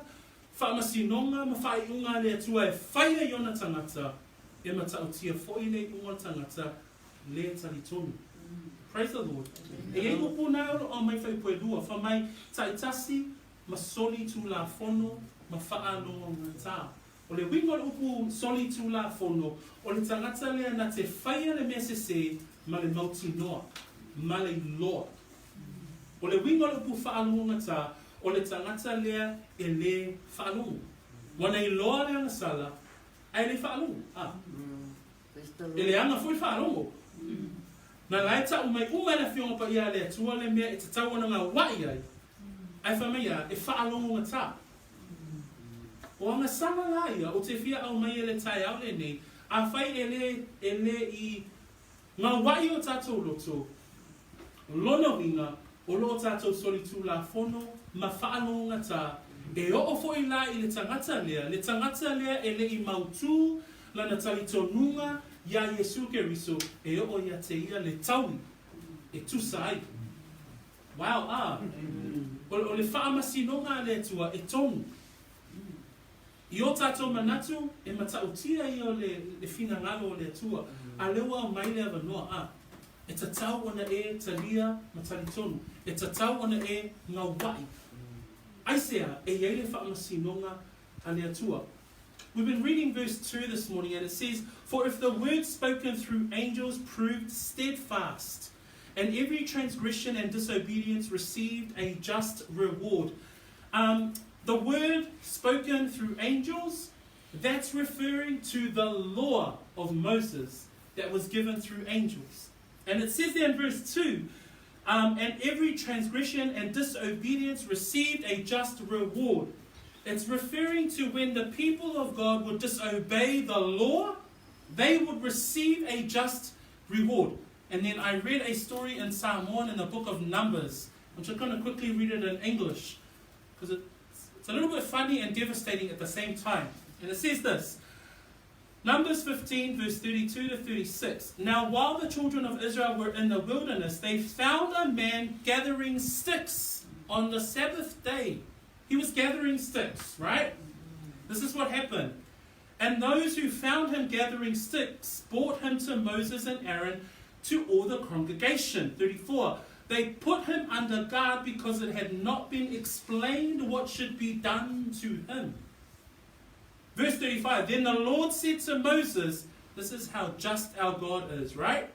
faamasinoga ma faaiuga a le Atua e faia i ona tagata, e matautia foi le iuga o le tagata le talitonu. Praise the Lord. E i ai upu na o lo o aumai faipuelua, fai mai, taitasi ma soli tulafono ma faalogogata. O le uiga o le upu soli tulafono, o le tagata lea na te faia le mea sese ma le mautinoa, ma le iloa. O le uiga o le upu faalogogata, o le tagata lea e le faalogo. Ua na iloa le agasala, ae le faalogo. Ah. E leaga foi le faalogo. Na la e ta'u mai uma e le Afioga Paia a le Atua le mea e tatau ona gaua'i ai, ae fai mai a, e faalogogata. O agasala la ia ou te fia aumaia i le taeao lenei, afai e le, e le i gaua'i o tatou loto, lona uiga, o lo o tatou solitulafono ma faalogogata, e oo foi la i le tagata lea, le tagata lea e le i mautū lana talitonuga iā Iesu Keriso, e oo ia te ia le taui e tusa ai. Wow, a! O, o le faamasinoga a le Atua e tonu. I o tatou manatu, e matautia ia o le, le finagalo o le Atua, a lea ua aumai le avanoa, a. E tatau ona e talia ma talitonu. E tatau ona e gaua'i. Aisea e i ai le faamasinoga a le Atua? We've been reading verse 2 this morning and it says, For if the word spoken through angels proved steadfast, and every transgression and disobedience received a just reward. Um, the word spoken through angels, that's referring to the law of Moses that was given through angels. And it says there in verse 2 um, and every transgression and disobedience received a just reward. It's referring to when the people of God would disobey the law, they would receive a just reward. And then I read a story in Samoan in the book of Numbers. I'm just going to quickly read it in English because it's, it's a little bit funny and devastating at the same time. And it says this Numbers 15, verse 32 to 36. Now, while the children of Israel were in the wilderness, they found a man gathering sticks on the Sabbath day. He was gathering sticks, right? This is what happened. And those who found him gathering sticks brought him to Moses and Aaron to all the congregation. 34. They put him under guard because it had not been explained what should be done to him. Verse 35 Then the Lord said to Moses, This is how just our God is, right?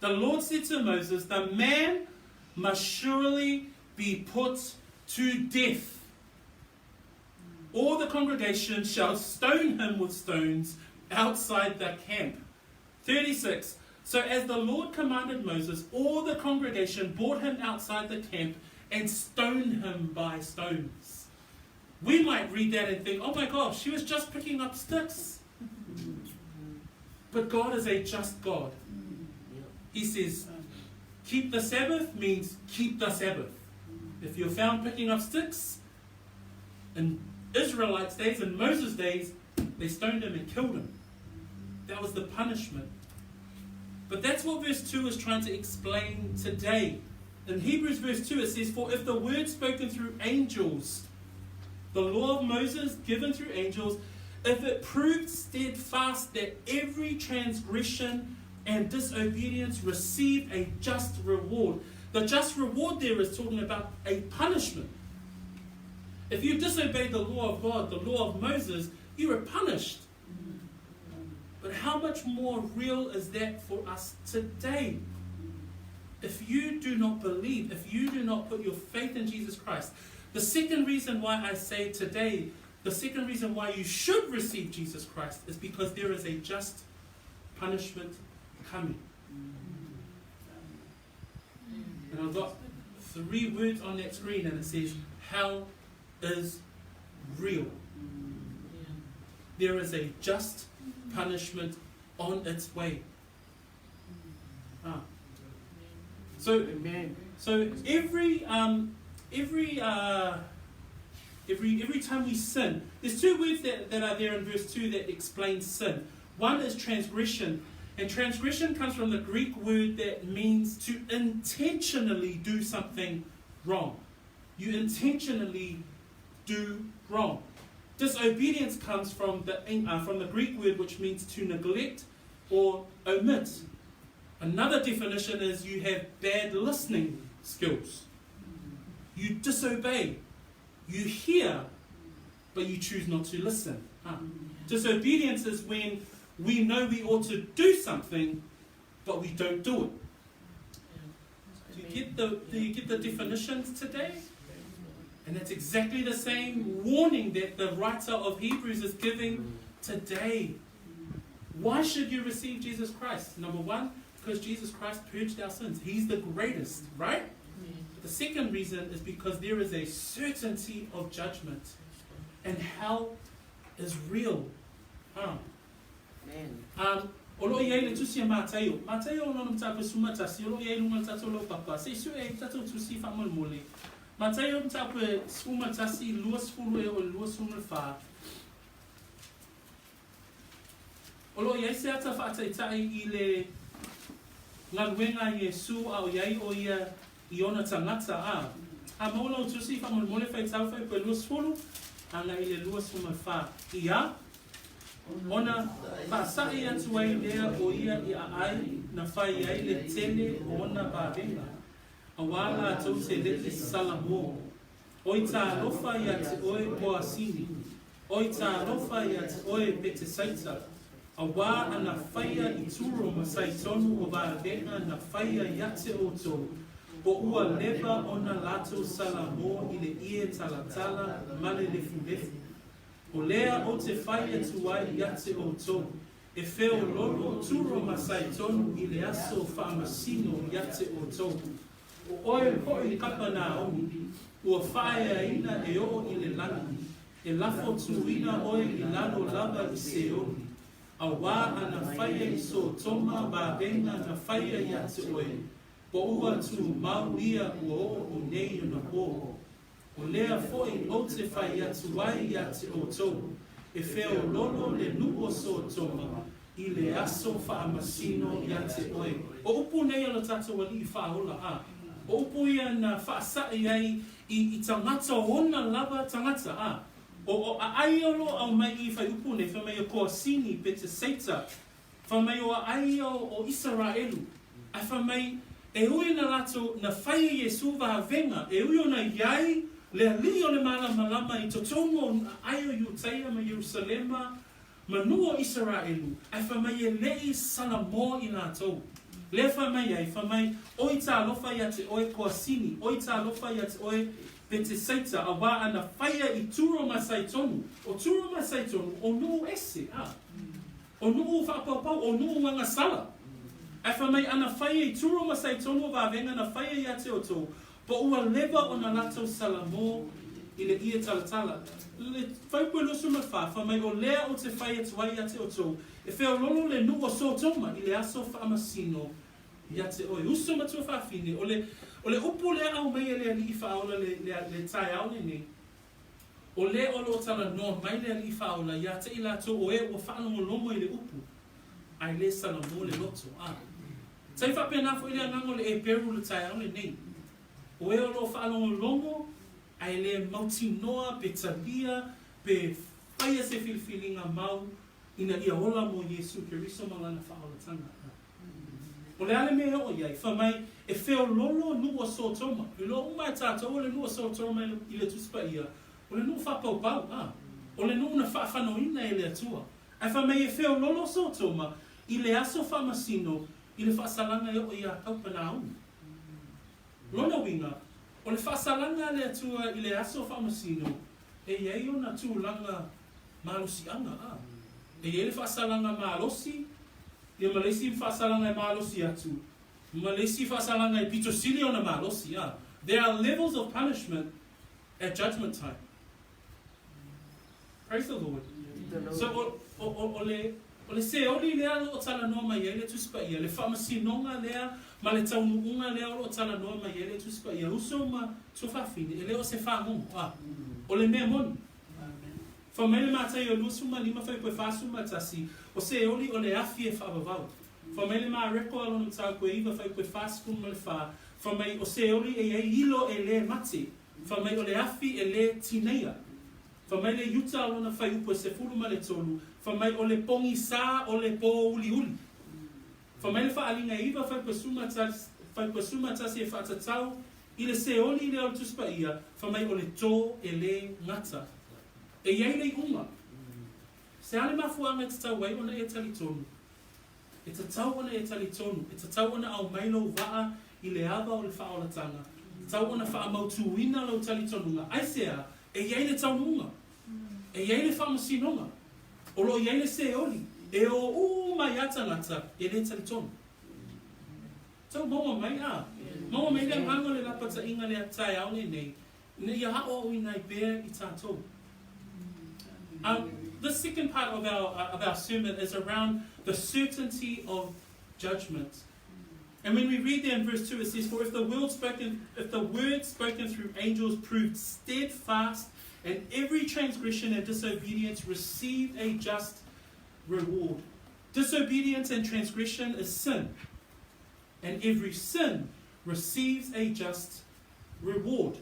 The Lord said to Moses, The man must surely be put to death. All the congregation shall stone him with stones outside the camp. 36. So as the Lord commanded Moses, all the congregation brought him outside the camp and stoned him by stones. We might read that and think, oh my gosh, she was just picking up sticks. But God is a just God. He says, keep the Sabbath means keep the Sabbath. If you're found picking up sticks, in Israelites' days, in Moses' days, they stoned him and killed him. That was the punishment. But that's what verse 2 is trying to explain today. In Hebrews verse 2, it says, For if the word spoken through angels, the law of Moses given through angels, if it proved steadfast that every transgression and disobedience received a just reward. The just reward there is talking about a punishment. If you disobeyed the law of God, the law of Moses, you were punished. But how much more real is that for us today? If you do not believe, if you do not put your faith in Jesus Christ, the second reason why I say today, the second reason why you should receive Jesus Christ is because there is a just punishment coming. And I've got three words on that screen and it says, Hell is real. There is a just punishment on its way. Ah. So, Amen. so every um, every uh, every every time we sin, there's two words that, that are there in verse 2 that explain sin. One is transgression, and transgression comes from the Greek word that means to intentionally do something wrong. You intentionally do wrong. Disobedience comes from the, uh, from the Greek word which means to neglect or omit. Another definition is you have bad listening skills. You disobey. You hear, but you choose not to listen. Huh? Disobedience is when we know we ought to do something, but we don't do it. Do you get the, do you get the definitions today? And that's exactly the same warning that the writer of Hebrews is giving today. Why should you receive Jesus Christ? Number one, because Jesus Christ purged our sins. He's the greatest, right? But the second reason is because there is a certainty of judgment. And hell is real. Huh. Amen. Um, o loo i ai le tusi a Mataio. Mataio o lona mataupu e 11, o loo i ai i luga o le tatou laupapa. Se i sue ai le tatou tusi faamolemole. Mataio mataupu e 11, 20 e oo i le 24. O loo i ai se ata faataitai i le galuega a Iesu a o i ai o ia i ona tagata, a. A maua lau tusi faamolemole faitau fuaiupu e 20 agai i le 24. Ia, ona faasa'i atu ai lea o ia i aai na fai ai le tele o ona vavega, auā latou te le'i salamo. Oi tālofa ia te oe Koasini, oi tālofa ia te oe Petesaita, auā ana whaia i Turo ma Saitonu o vavega na whaia ia te outou, po ua leva ona latou salamo i le ie talatala ma le lefulefu. O lea ou te fai atu ai ia te outou, e feololo Turo ma Saitonu i le aso faamasino ia te outou. O oe hoʻi Kapanāomi, ua faaeaina e oo i le lagi, e lafo tuina oe i lalo lava i Seoli, auā ana faia i Sotoma vavega na faia ia te oe, po ua tumau ia ua oo i nei ona pō. O lea foʻi ou te fai atu ai ia te outou, e feololo le nuu o Sotoma i le aso faamasino ia te oe. O upu nei a lo tatou Alii Faaola, a o upu ia na faasaʻi ai i i tagata ona lava tagata, a o o aai o lo aumai i faiupu nei, fai mai o Koasini, Petesaita, Fai mai o aai ia o Isaraelu, ae fai mai, e ui na latou na fai e Iesu vavenga, e ui ona iai le Alii o le Malamalama i totonu o aai o Iutaia ma Ierusalema ma nuu o Isaraelu, ae fai mai e leʻi Salamo i latou. Lea fai mai ai, fai mai, Oi tālofa ia te oe Koasini, oi tālofa ia te oe Petesaita, auā ana whaia i Turo ma Saitonu, o Turo ma Saitonu, o nuu ese, a. O nuu whaapaopao, o nuu agasala. Ae fai mai ana whaia i Turo ma Saitonu o vavenga na whaia ia te outou, po ua leva ona latou salamo i le ie talatala. Le fuaiupu e 24, fai mai, O lea ou te fai atu ai ia te outou, e feoloolo le nuu o Sotoma i le aso faamasino ia te oe. Uso ma tuafafine, o le, o le upu lea aumai e le Alii Faaola le, le, le taeao lenei, o lea o lo o talanoa mai le Alii Faaola ia te i latou o e ua faalogologo i le upu, ae le salamo le loto. A. Tai faapena foi le agaga o le Eperu i le taeao lenei. O e o lo o faalogologo ae le mautinoa pe talia pe faia se filifiliga mau ina ia ola mo Iesu Keriso ma Lana faaolataga. O le a le mea e oo i ai? Fai mai, e feoloolo nuu o Sotoma. Iloa uma e tatou o le nuu o Sotoma i le Tusi Paia, o le nuu faapaupau, a. O le nuu na faafanoina e le Atua. Ae fai mai e feoloolo Sotoma i le aso faamasino i le faasalaga e oo iā Kaupanaumu. Lona uiga, o le faasalaga a le Atua i le aso faamasino, e i ai ona tulaga malosiaga, a. E i ai le faasalaga malosi, ia ma le isi faasalaga e malosi atu, ma le isi faasalaga e pito sili ona malosi, a. There are levels of punishment at judgment time. Praise the Lord. So, o, o, o, o le, o le seoli lea o lo o talanoa mai ai le Tusi Paia, le faamasinoga lea ma le taunuuga lea o lo o talanoa mai ai le Tusi Paia, uso ma tuafafine, e le o se fagogo, a. O le mea moni. Fai mai le Mataio 25 fuaiupu e 41, o seoli o le afi e faavavau. Fai mai le Mareko a lona mataupu e 9 fuaiupu e 44, fai mai o seoli e i ai ilo e le mate. Fai mai o le afi e le tineia. Fai mai le Iuta o lona fuaiupu e 13, fai mai o le pogisā o le pōuliuli. Fai mai le Faaaliga e 9 fuaiupu e fuaiupu e 11 e faatatau i le seoli lea o le Tusi Paia, fai mai o le tō e le gata. E i ai le iuga. Se a le mafuaaga e tatau ai ona e talitonu? E tatau ona e talitonu, e tatau ona aumai lou vaa i le ava o le faaolataga, tatau ona faamautuina lou talitonuga. Aisea? E i ai le taunuuga. E i ai le faamasinoga. O lo o i ai le seoli e o uma ai a tagata e le talitonu. Tau maua mai, a? Maua mai le agaga o le lapataiga lea taeao lenei, ina ia aoaoina ai pea i tatou. This second part of our, of our sermon is around the certainty of judgment. And when we read there in verse 2, it says, For if the, world spoken, if the word spoken through angels proved steadfast, and every transgression and disobedience received a just reward. Disobedience and transgression is sin, and every sin receives a just reward.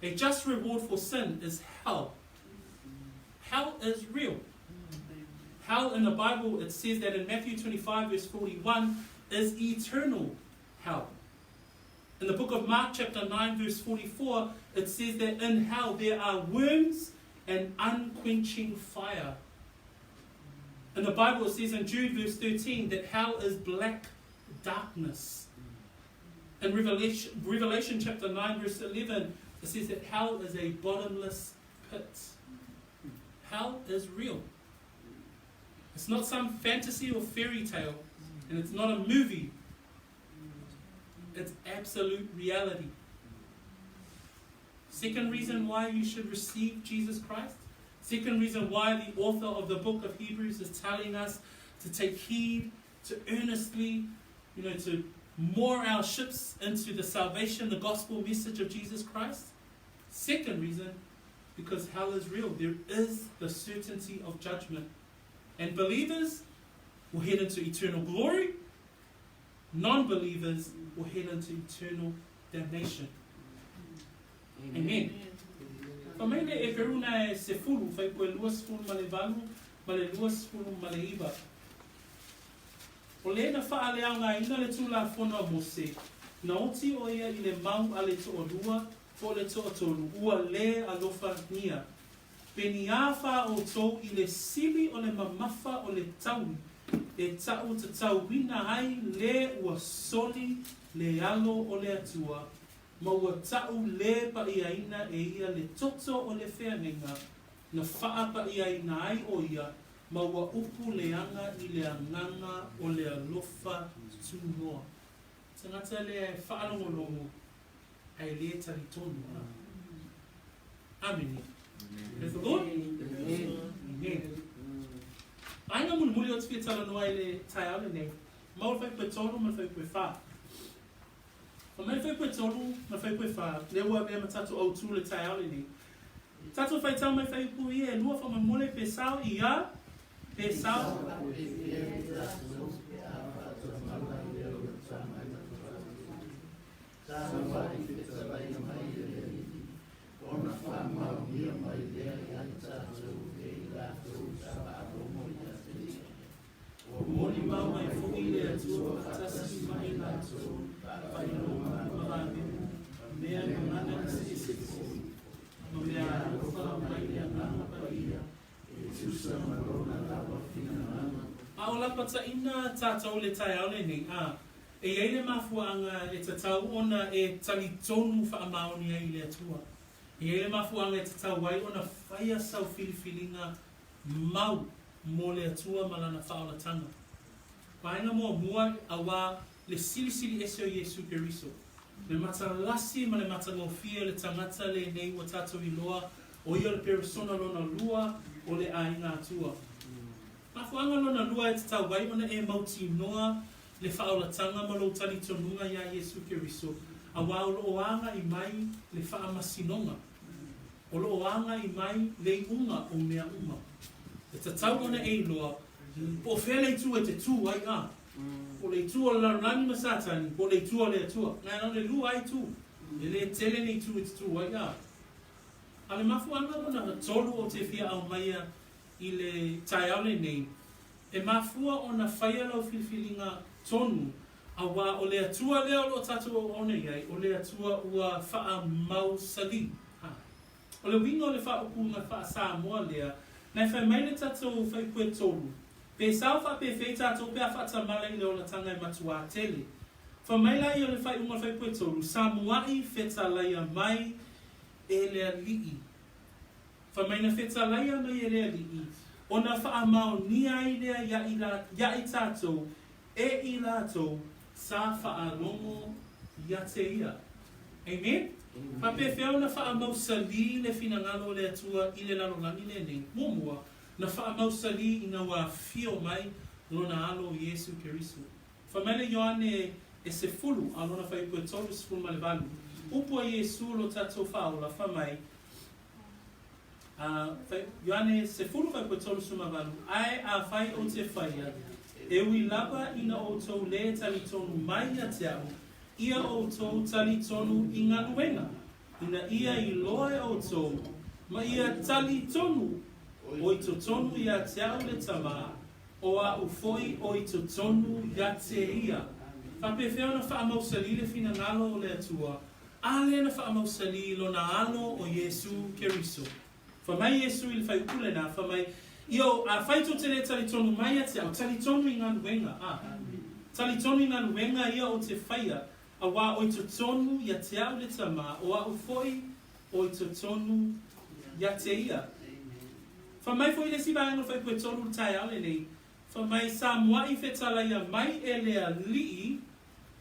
A just reward for sin is hell. Hell is real. Hell in the Bible, it says that in Matthew 25, verse 41, is eternal hell. In the book of Mark, chapter 9, verse 44, it says that in hell there are worms and unquenching fire. In the Bible, it says in Jude, verse 13, that hell is black darkness. In Revelation, Revelation chapter 9, verse 11, it says that hell is a bottomless pit. Hell is real. It's not some fantasy or fairy tale, and it's not a movie. It's absolute reality. Second reason why you should receive Jesus Christ. Second reason why the author of the book of Hebrews is telling us to take heed, to earnestly, you know, to moor our ships into the salvation, the gospel message of Jesus Christ. Second reason, because hell is real. There is the certainty of judgment. And believers will head into eternal glory. Non believers will head into eternal damnation. Amen. Fai mai le Eperuna e sefulu, fuaiupu e 28 ma le 29. O le na faaleaogaina le Tulafono a Mose, na oti ʻo ia i le mau a le toalua po o le toatolu, ua lē alofagia. Peniā fā ʻoutou i le sili o le mamafa o le taui e taʻu tatauina ai lē ua soli le alo o le Atua, ma ua taʻu lē paʻiaina e ia le toto o le feagaiga na faapaʻiaina ai ʻo ia ma ua upu leaga i le agaga o le alofa tunoa. Tagata lea e faalogologo ae lē talitonu. A. Amene. Praise the Lord. Amen. Aiga mulimuli ou te fia talanoa ai i le taeao lenei, mau le fuaiupu e 3 ma le fuaiupu e 4. Fai mai le fuaiupu e 3 ma le fuaiupu e 4, lea ua avea ma tatou autu le taeao lenei. Tatou faitau mai fuaiupu ia e lua faamolemole pe sao ia, pe sao. Ua molimau mai foi le Atua faatasi ma i latou faailoga ma vavemu, mea gagana eseese foi, ma mea alofa mai le Agaga Paia e tusa ma Lona lava finagalo. A o lapataina tatou i le taeao lenei, a e i ai le mafuaaga e tatau ona e talitonu faamaoni ai i le Atua. E i ai le mafuaaga e tatau ai ona faia sau filifiliga mau mo le Atua ma Lana faaolataga. Vaega muamua, auā le silisili ese o Iesu Keriso, le matalasi ma le matagofie o le tagata lenei ua tatou iloa o ia o le peresona lona lua o le aiga Atua. Mafuaaga lona lua e tatau ai ona e mautinoa le faaolataga ma lou talitonuga iā Iesu Keriso, auā o lo o agai mai le faamasinoga. O lo o agai mai le iuga o mea uma. E tatau ona e iloa po o fea le itu e te tū ai a. Po o le itu o le lalolagi ma Satani, po o le itu o le Atua. Ngai na o le lua ai itu. E le tele ni itu e te tū ai a. A le mafuaaga lona tolu ou te fia aumaia i le taeao lenei, e mafua ona faia lau filifiliga tonu Auā o le Atua lea o lo o tatou auauna i ai, o le Atua ua faamausalī. Ha. O le uiga o le faaupuga faa-Samoa lea, na e fai mai le tatou faipue tolu, Pe sao faapefei tatou pe a faatamala i le olataga e matuā tele. Fai mai la ia o le faaiuga o le faipue tolu, Sa mua'i fetalaia mai e le Alii. Fai mai na fetalaia mai e le Alii, ona faamaonia ai lea ia i tatou E i latou sa faalogo ia te ia. Amen? Faapefea ona faamausalī le finagalo o le Atua i le lalolagi lenei? Muamua, na faamausalī ina ua afio mai Lona Alo o Iesu Keriso. Fai mai le Ioane e sefulu, a o lona fuaiupu e 38, upu a Iesu lo tatou Faaola, fai mai, A, fai, Ioane 10 fuaiupu e 38, Ae afai ou te faia, e ui lava ina outou lē talitonu mai ia te au, ia outou talitonu i galuega, ina ia iloa e outou, ma ia talitonu o i totonu ia te au le Tamā, o a'u foi o i totonu ia te ia. Faapefea ona faamausalī le finagalo o le Atua, A lea na faamausalī Lona Alo o Iesū Keriso. Fai mai Iesū i le fuaiupu lenā, fai mai, Io, afai tou te le talitonu mai ia te au, talitonu i galuega, a. Talitonu i galuega ia ou te faia, auā o i totonu ia te au le Tamā, o a'u foi o i totonu ia te ia. Fai mai foi le isi vaega o le fuaiupu e tolu i le taeao lenei, fai mai, Sa mua'i fetalaia mai e le Alii,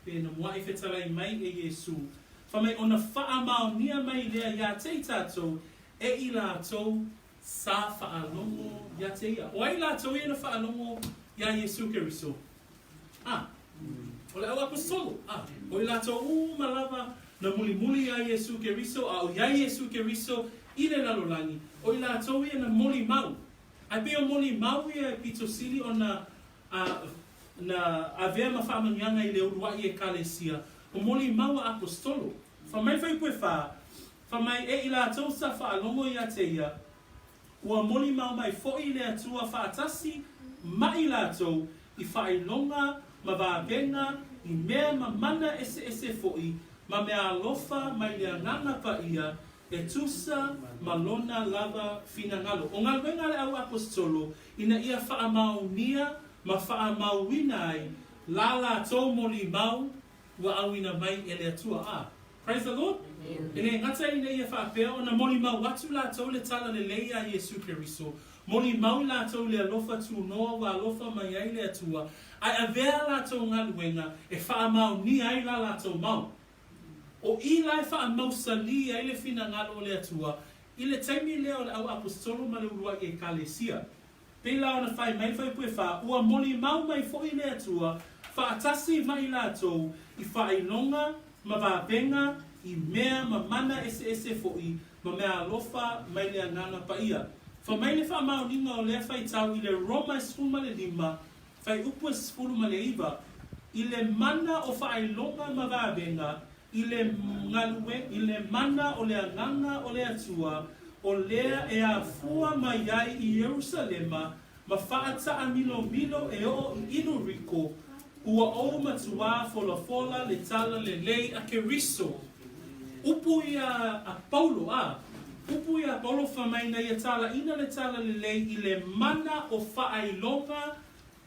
Pe na mua'i fetalai mai e Iesū, fai mai ona faamaonia mai lea iā te i tatou, e i latou sa faalogo iā te ia. O ai latou ia na faalogo iā Iesū Keriso? A. O le au apositolo. A. O i latou uma lava na mulimuli iā Iesū Keriso, a o iā Iesū Keriso i le lalolagi, o i latou ia na molimau. Ae pei o molimau ia e pito sili ona A na avea ma faamanuiaga i le uluaʻi Ekalesia, o molimau a Aposetolo. Fai mai fuaiupu e fa, fai mai, E i latou sa faalogo ia te ia, ua molimau mai foi le Atua faatasi ma i latou i faailoga ma vavega i mea ma mana eseese foi ma mea alofa mai le Agaga Paia e tusa ma lona lava finagalo. O galuega a le au Aposetolo ina ia faamaonia ma faamauina ai la latou molimau ua auina mai e le Atua. A. Praise the Lord. E le gata ina ia faapea ona molimau atu latou le tala lelei iā Iesu Keriso, molimau i latou le alofa tunoa ua alofa mai ai le Atua, ae avea a latou galuega e faamaonia ai la latou mau. O i la e faamausalī ai le finagalo o le Atua I le taimi lea o le Au Aposetolo ma le Uluai Ekalesia. Pei la ona fai mai le Fuaiupu e fa, Ua molimau mai foi le Atua faatasi ma i latou i faailoga ma vavega i mea ma mana eseese foi ma meaalofa mai le Agaga Paia. Fai mai le faamaoniga o lea faitau i le Roma e 15, Fuaiupu e 19, I le mana o faailoga ma vavega, i le galue, i le mana o le Agaga o le Atua, o lea e afua mai ai i Ierusalema ma faataamilomilo e oo i Iluriko, ua ou matuā folafola le Tala Lelei a Keriso. Upu ia a Paulo, a. Upu ia a Paulo fai mai na ia talaina le Tala Lelei i le mana o faailoga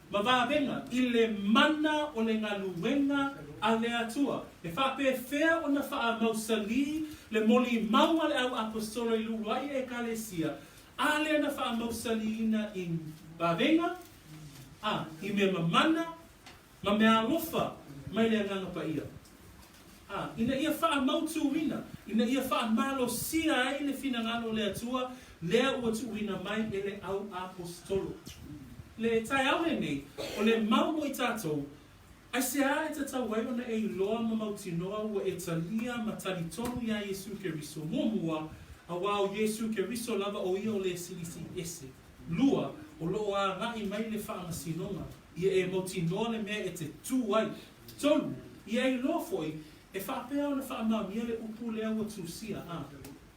ma vavega i le mana o le galuega a le Atua. E faapefea ona faamausalī le molimau a le Au Aposetolo i le uluai Ekalesia, a lea na faamausalīina i vavega, a, i mea mamana, ma meaalofa mai le Agaga Paia, a, ina ia faamautūina, ina ia faamalosia ai le finagalo o le Atua lea ua tuuina mai e le Au Aposetolo. Le taeao lenei, o le mau mo i tatou, aisea e tatau ai ona e iloa ma mautinoa ua e talia ma talitonu iā Iesū Keriso muamua, auā o Iesū Keriso lava o ia o le Silisili Ese. Lua, o lo o agai mai le faamasinoga, ia e mautinoa le mea e te tū ai. Tolu, ia iloa foi, e faapea ona faamaonia le upu lea ua tusia, a.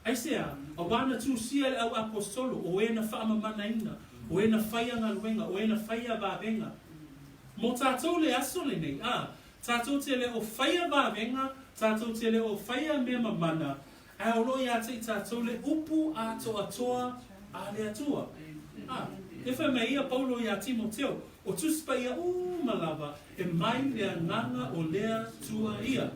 Aisea? Auā na tusia e le au aposetolo, o e na faamamanaina, o e na faia galuega, o e na faia vavega. Mo tatou le aso lenei, a. Tatou te le o faia vavega, tatou te le o faia mea mamana, Ae o lo o ia te i tatou le upu atoatoa a le Atua. A, e fai mai ia Paulo iā Timoteo, O Tusi Paia uma lava e mai le Agaga o lea Atua ia.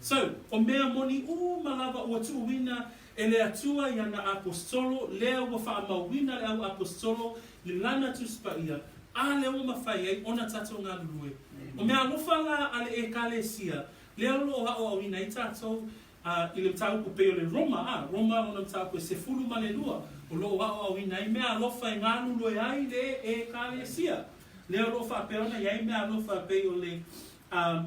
So, o mea moni uma lava ua tuuina e le Atua i ana Aposetolo, lea ua faamauina le au Aposetolo i lana Tusi Paia, a lea ua mafai ai ona tatou galulue. O mea alofa la a le Ekalesia, lea o lo o aoaoina ai tatou A i le mataupu pei o le Roma, a, Roma lona mataupu e 12, o lo o aoaoina ai meaalofa e galulue ai le Ekalesia. Lea o lo o faapea ona i ai meaalofa pei o le, a,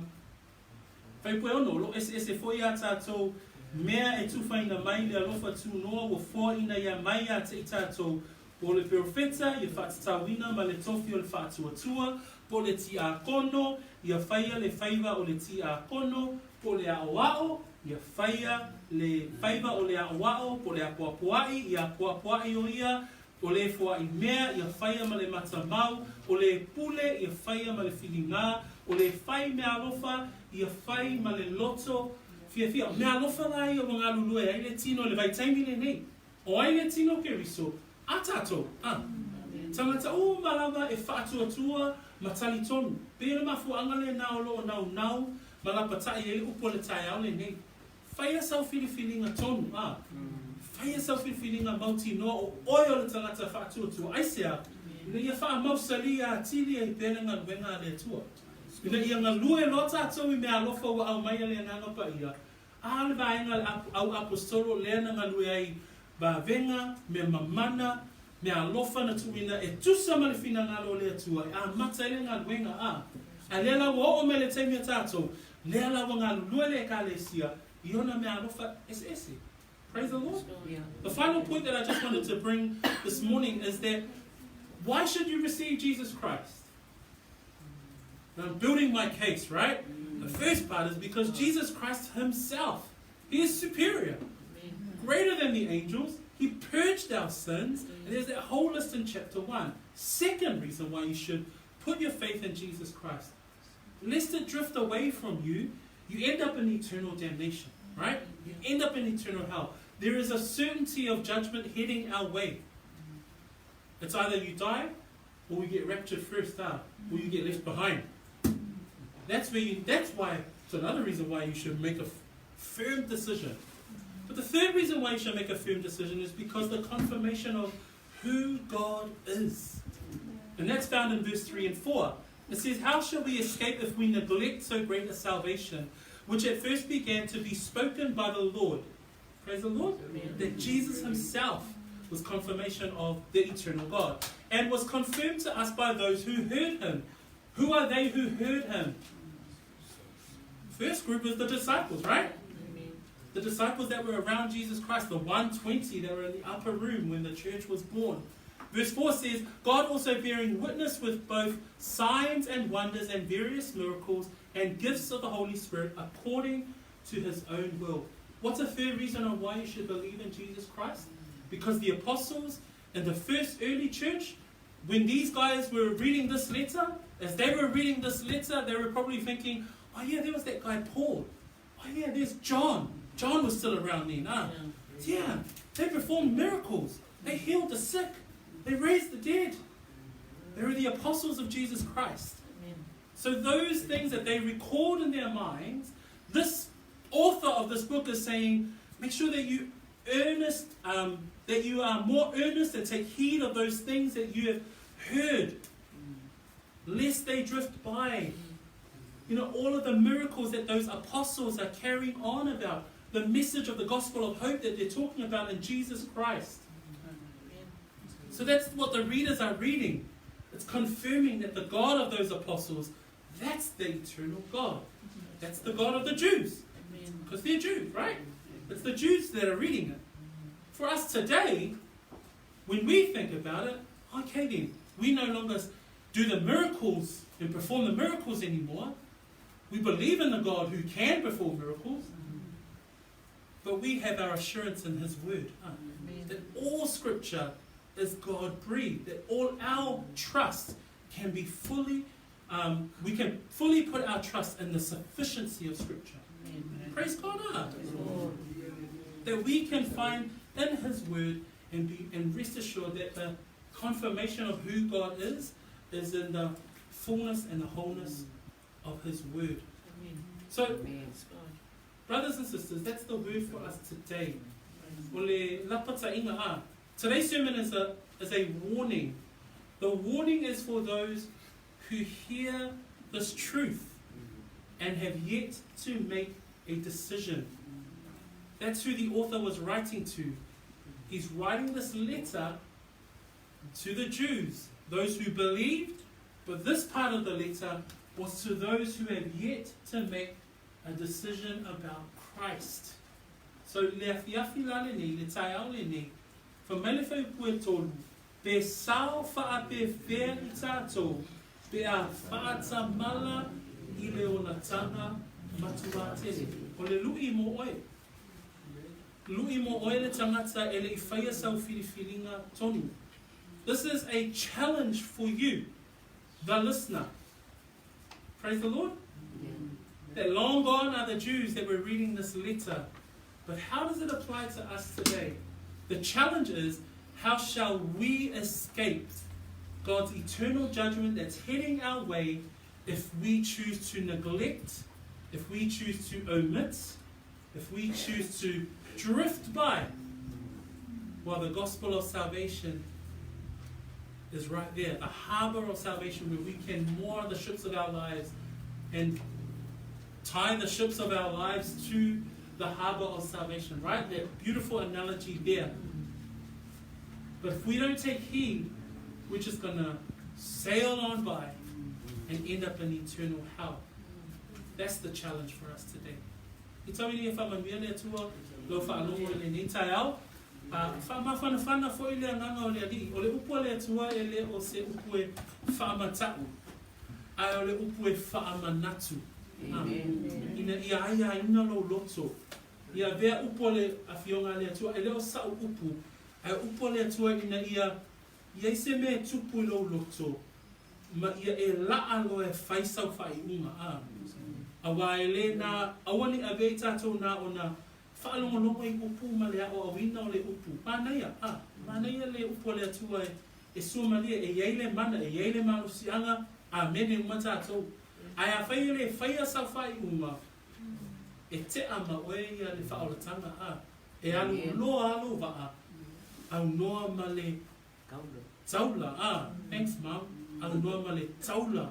Fuaiupu e ono, o lo o eseese foi a tatou mea e tufaina mai le alofa tunoa ua foaina ia mai ia te i tatou, po o le perofeta, ia faatatauina ma le tofi o le faatuatua, po o le tiakono, ia faia le faiva o le tiakono, po o le aʻoaʻo, ia faia le faiva o le aʻoaʻo, po o le apoapoaʻi, ia apoapoaʻi ʻo ia, o le foaʻi mea, ia faia ma le matamau, o le pule, ia faia ma le filigā, o le fai meaalofa, ia fai ma le loto fiafia. O meaalofa la ia ua galulue ai le tino i le vaitaimi lenei. O ai le tino Keriso? A tatou, a. Tagata uma lava e faatuatua ma talitonu. Pei o le mafuaaga lena o lo o naunau ma lapataʻi ai le upu o le taeao lenei. Faia sau filifiliga tonu, a. Faia sau filifiliga mautinoa o oe o le tagata faatuatua. Aisea? Ina ia faamausalī atili ai pea le galuega a le Atua. Ina ia galue loa tatou i meaalofa ua aumaia le Agaga Paia, A o le vaega a le au aposetolo lea na galue ai vavega, mea mamana, mea alofa na tuuina e tusa ma le finagalo o le Atua e amata ai le galuega, a. A lea la ua oo mai le taimi a tatou, lea la ua galulue le Ekalesia i ona mea alofa eseese. Praise the Lord. The final point that I just wanted to bring this morning is that why should you receive Jesus Christ? Now I'm building my case, right? The first part is because Jesus Christ himself, he is superior, greater than the angels. He purged our sins. And there's that whole list in chapter 1. Second reason why you should put your faith in Jesus Christ. Lest it drift away from you, you end up in eternal damnation, right? You end up in eternal hell. There is a certainty of judgment heading our way. It's either you die or you get raptured first, ah, or you get left behind. That's where you, that's why, it's another reason why you should make a firm decision. But the third reason why you should make a firm decision is because the confirmation of who God is. And that's found in verse 3 and 4. It says, How shall we escape if we neglect so great a salvation, which at first began to be spoken by the Lord? Praise the Lord. Amen. That Jesus himself was confirmation of the eternal God and was confirmed to us by those who heard him. Who are they who heard him? First group is the disciples, right? Amen. The disciples that were around Jesus Christ, the 120 that were in the upper room when the church was born. Verse 4 says, God also bearing witness with both signs and wonders and various miracles and gifts of the Holy Spirit according to his own will. What's a third reason on why you should believe in Jesus Christ? Because the apostles in the first early church, when these guys were reading this letter, as they were reading this letter, they were probably thinking, oh yeah, there was that guy Paul. Oh yeah, there's John. John was still around then, huh? Yeah, they performed miracles. They healed the sick. They raised the dead. They were the apostles of Jesus Christ. Amen. So those things that they record in their minds, this author of this book is saying, make sure that you earnest, that you are more earnest and take heed of those things that you have heard, lest they drift by. You know, all of the miracles that those apostles are carrying on about, the message of the gospel of hope that they're talking about in Jesus Christ. So that's what the readers are reading. It's confirming that the God of those apostles, that's the eternal God. That's the God of the Jews. Because they're Jews, right? It's the Jews that are reading it. For us today, when we think about it, okay then, we no longer do the miracles and perform the miracles anymore. We believe in the God who can perform miracles, but we have our assurance in his word, huh? That all scripture is God-breathed, that all our trust can be fully, we can fully put our trust in the sufficiency of scripture. Amen. Praise God, huh? That we can find in his word and rest assured that the confirmation of who God is in the fullness and the wholeness of his word. Amen. So, Amen. Brothers and sisters, that's the word for us today. Today's sermon is a warning. The warning is for those who hear this truth and have yet to make a decision. That's who the author was writing to. He's writing this letter to the Jews, those who believed, but this part of the letter was to those who have yet to make a decision about Christ. So, le afiafi la le nei, le taeao le nei, fa mai le whai pue tolu, pe sao wha pe whea i tātou, pe a whaatamala i le ona tanga matua tere. O le lui mo oe. Lui mo oe le tangata e le i whaia sau whiriwhiringa tonu. This is a challenge for you, the listener. Praise the Lord. Yeah. That long gone are the Jews that were reading this letter. But how does it apply to us today? The challenge is, how shall we escape God's eternal judgment that's heading our way if we choose to neglect, if we choose to omit, if we choose to drift by while the gospel of salvation is right there, the harbor of salvation where we can moor the ships of our lives and tie the ships of our lives to the harbor of salvation, right? That beautiful analogy there. But if we don't take heed, we're just going to sail on by and end up in eternal hell. That's the challenge for us today. I tau e whamanuia le Atua, lau whaalongo i lenei taeao. Whaamawhanawhana fo i le anganga o le alii. O le upu a le Atua e le o se upu e whaamatau. Ae o le upu e whaamanatu. Ina ia aia ina lo loto. Ia vea upu o le afionga le Atua. E le o sau upu. Ae upu o le Atua ina ia ia ise me tupu i lo loto. Ma ia e laa lo e whaisau whaiunga. A wā e le nā awani a vei tātou nā o nā whaalongolongo i upu ma le ao awina o le upu. Mānaia, mānaia le upu o le Atua e suamalia e iei le mana, e iei le malusianga, a mene uma tātou. Ai a whai le whaia sa whaiunga, e te ama oe ia le whaolatanga, e alu loa alu waa, au noa ma le taula, thanks mom, au noa ma le taula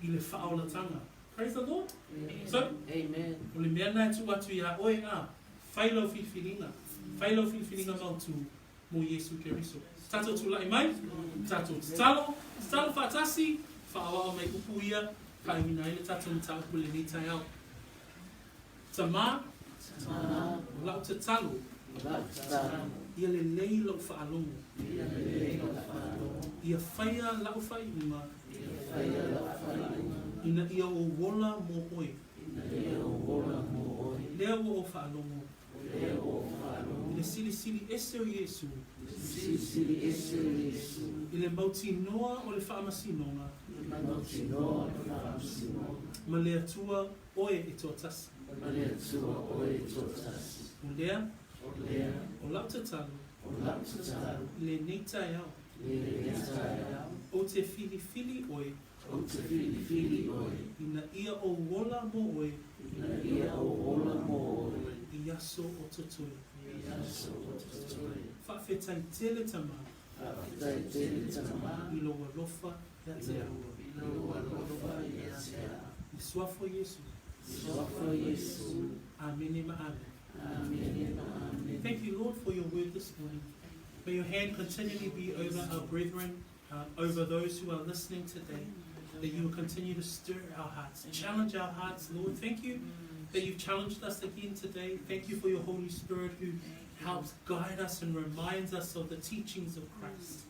i le whaolatanga. Praise the Lord. Amen. So, amen. O le mea nā tu atu ia oe whai lau whiwhiringa, Fai lau filifiliga mautū mo Iesu Keriso. Tatou tulai mai, tatou tatalo, tatalo faatasi, faaoao mai upu ia, faaiuina ai le tatou mataupu i lenei taeao. Tamā, o lau tatalo, ia lelei lau faalogo, ia faia lau faaiuga ina ia ou ola mo oe. Lea ua ou faalogo i le Silisili Ese o Iesu, i le mautinoa o le faamasinoga ma le Atua oe e toatasi. O lea, o lau tatalo i lenei taeao, ou te filifili oe ina ia ou ola mo oe i aso o totoe. Faafetai tele Tamā i lou alofa ia te au. I le Suafa o Iesu. Amene ma amene. Thank you, Lord, for your word this morning. May your hand continually be over our brethren, over those who are listening today, that you will continue to stir our hearts, challenge our hearts, Lord. Thank you that you've challenged us again today. Thank you for your Holy Spirit who helps guide us and reminds us of the teachings of Christ.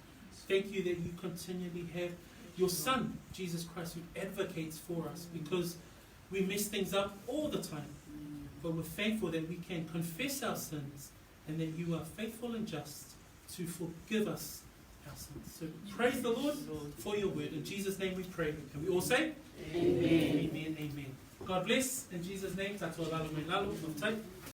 Thank you that you continually have your Son, Jesus Christ, who advocates for us because we mess things up all the time. But we're thankful that we can confess our sins and that you are faithful and just to forgive us our sins. So praise the Lord for your word. In Jesus' name we pray. And we all say, Amen. Amen. Amen. God bless. In Jesus' name, tatou alala mai lalo.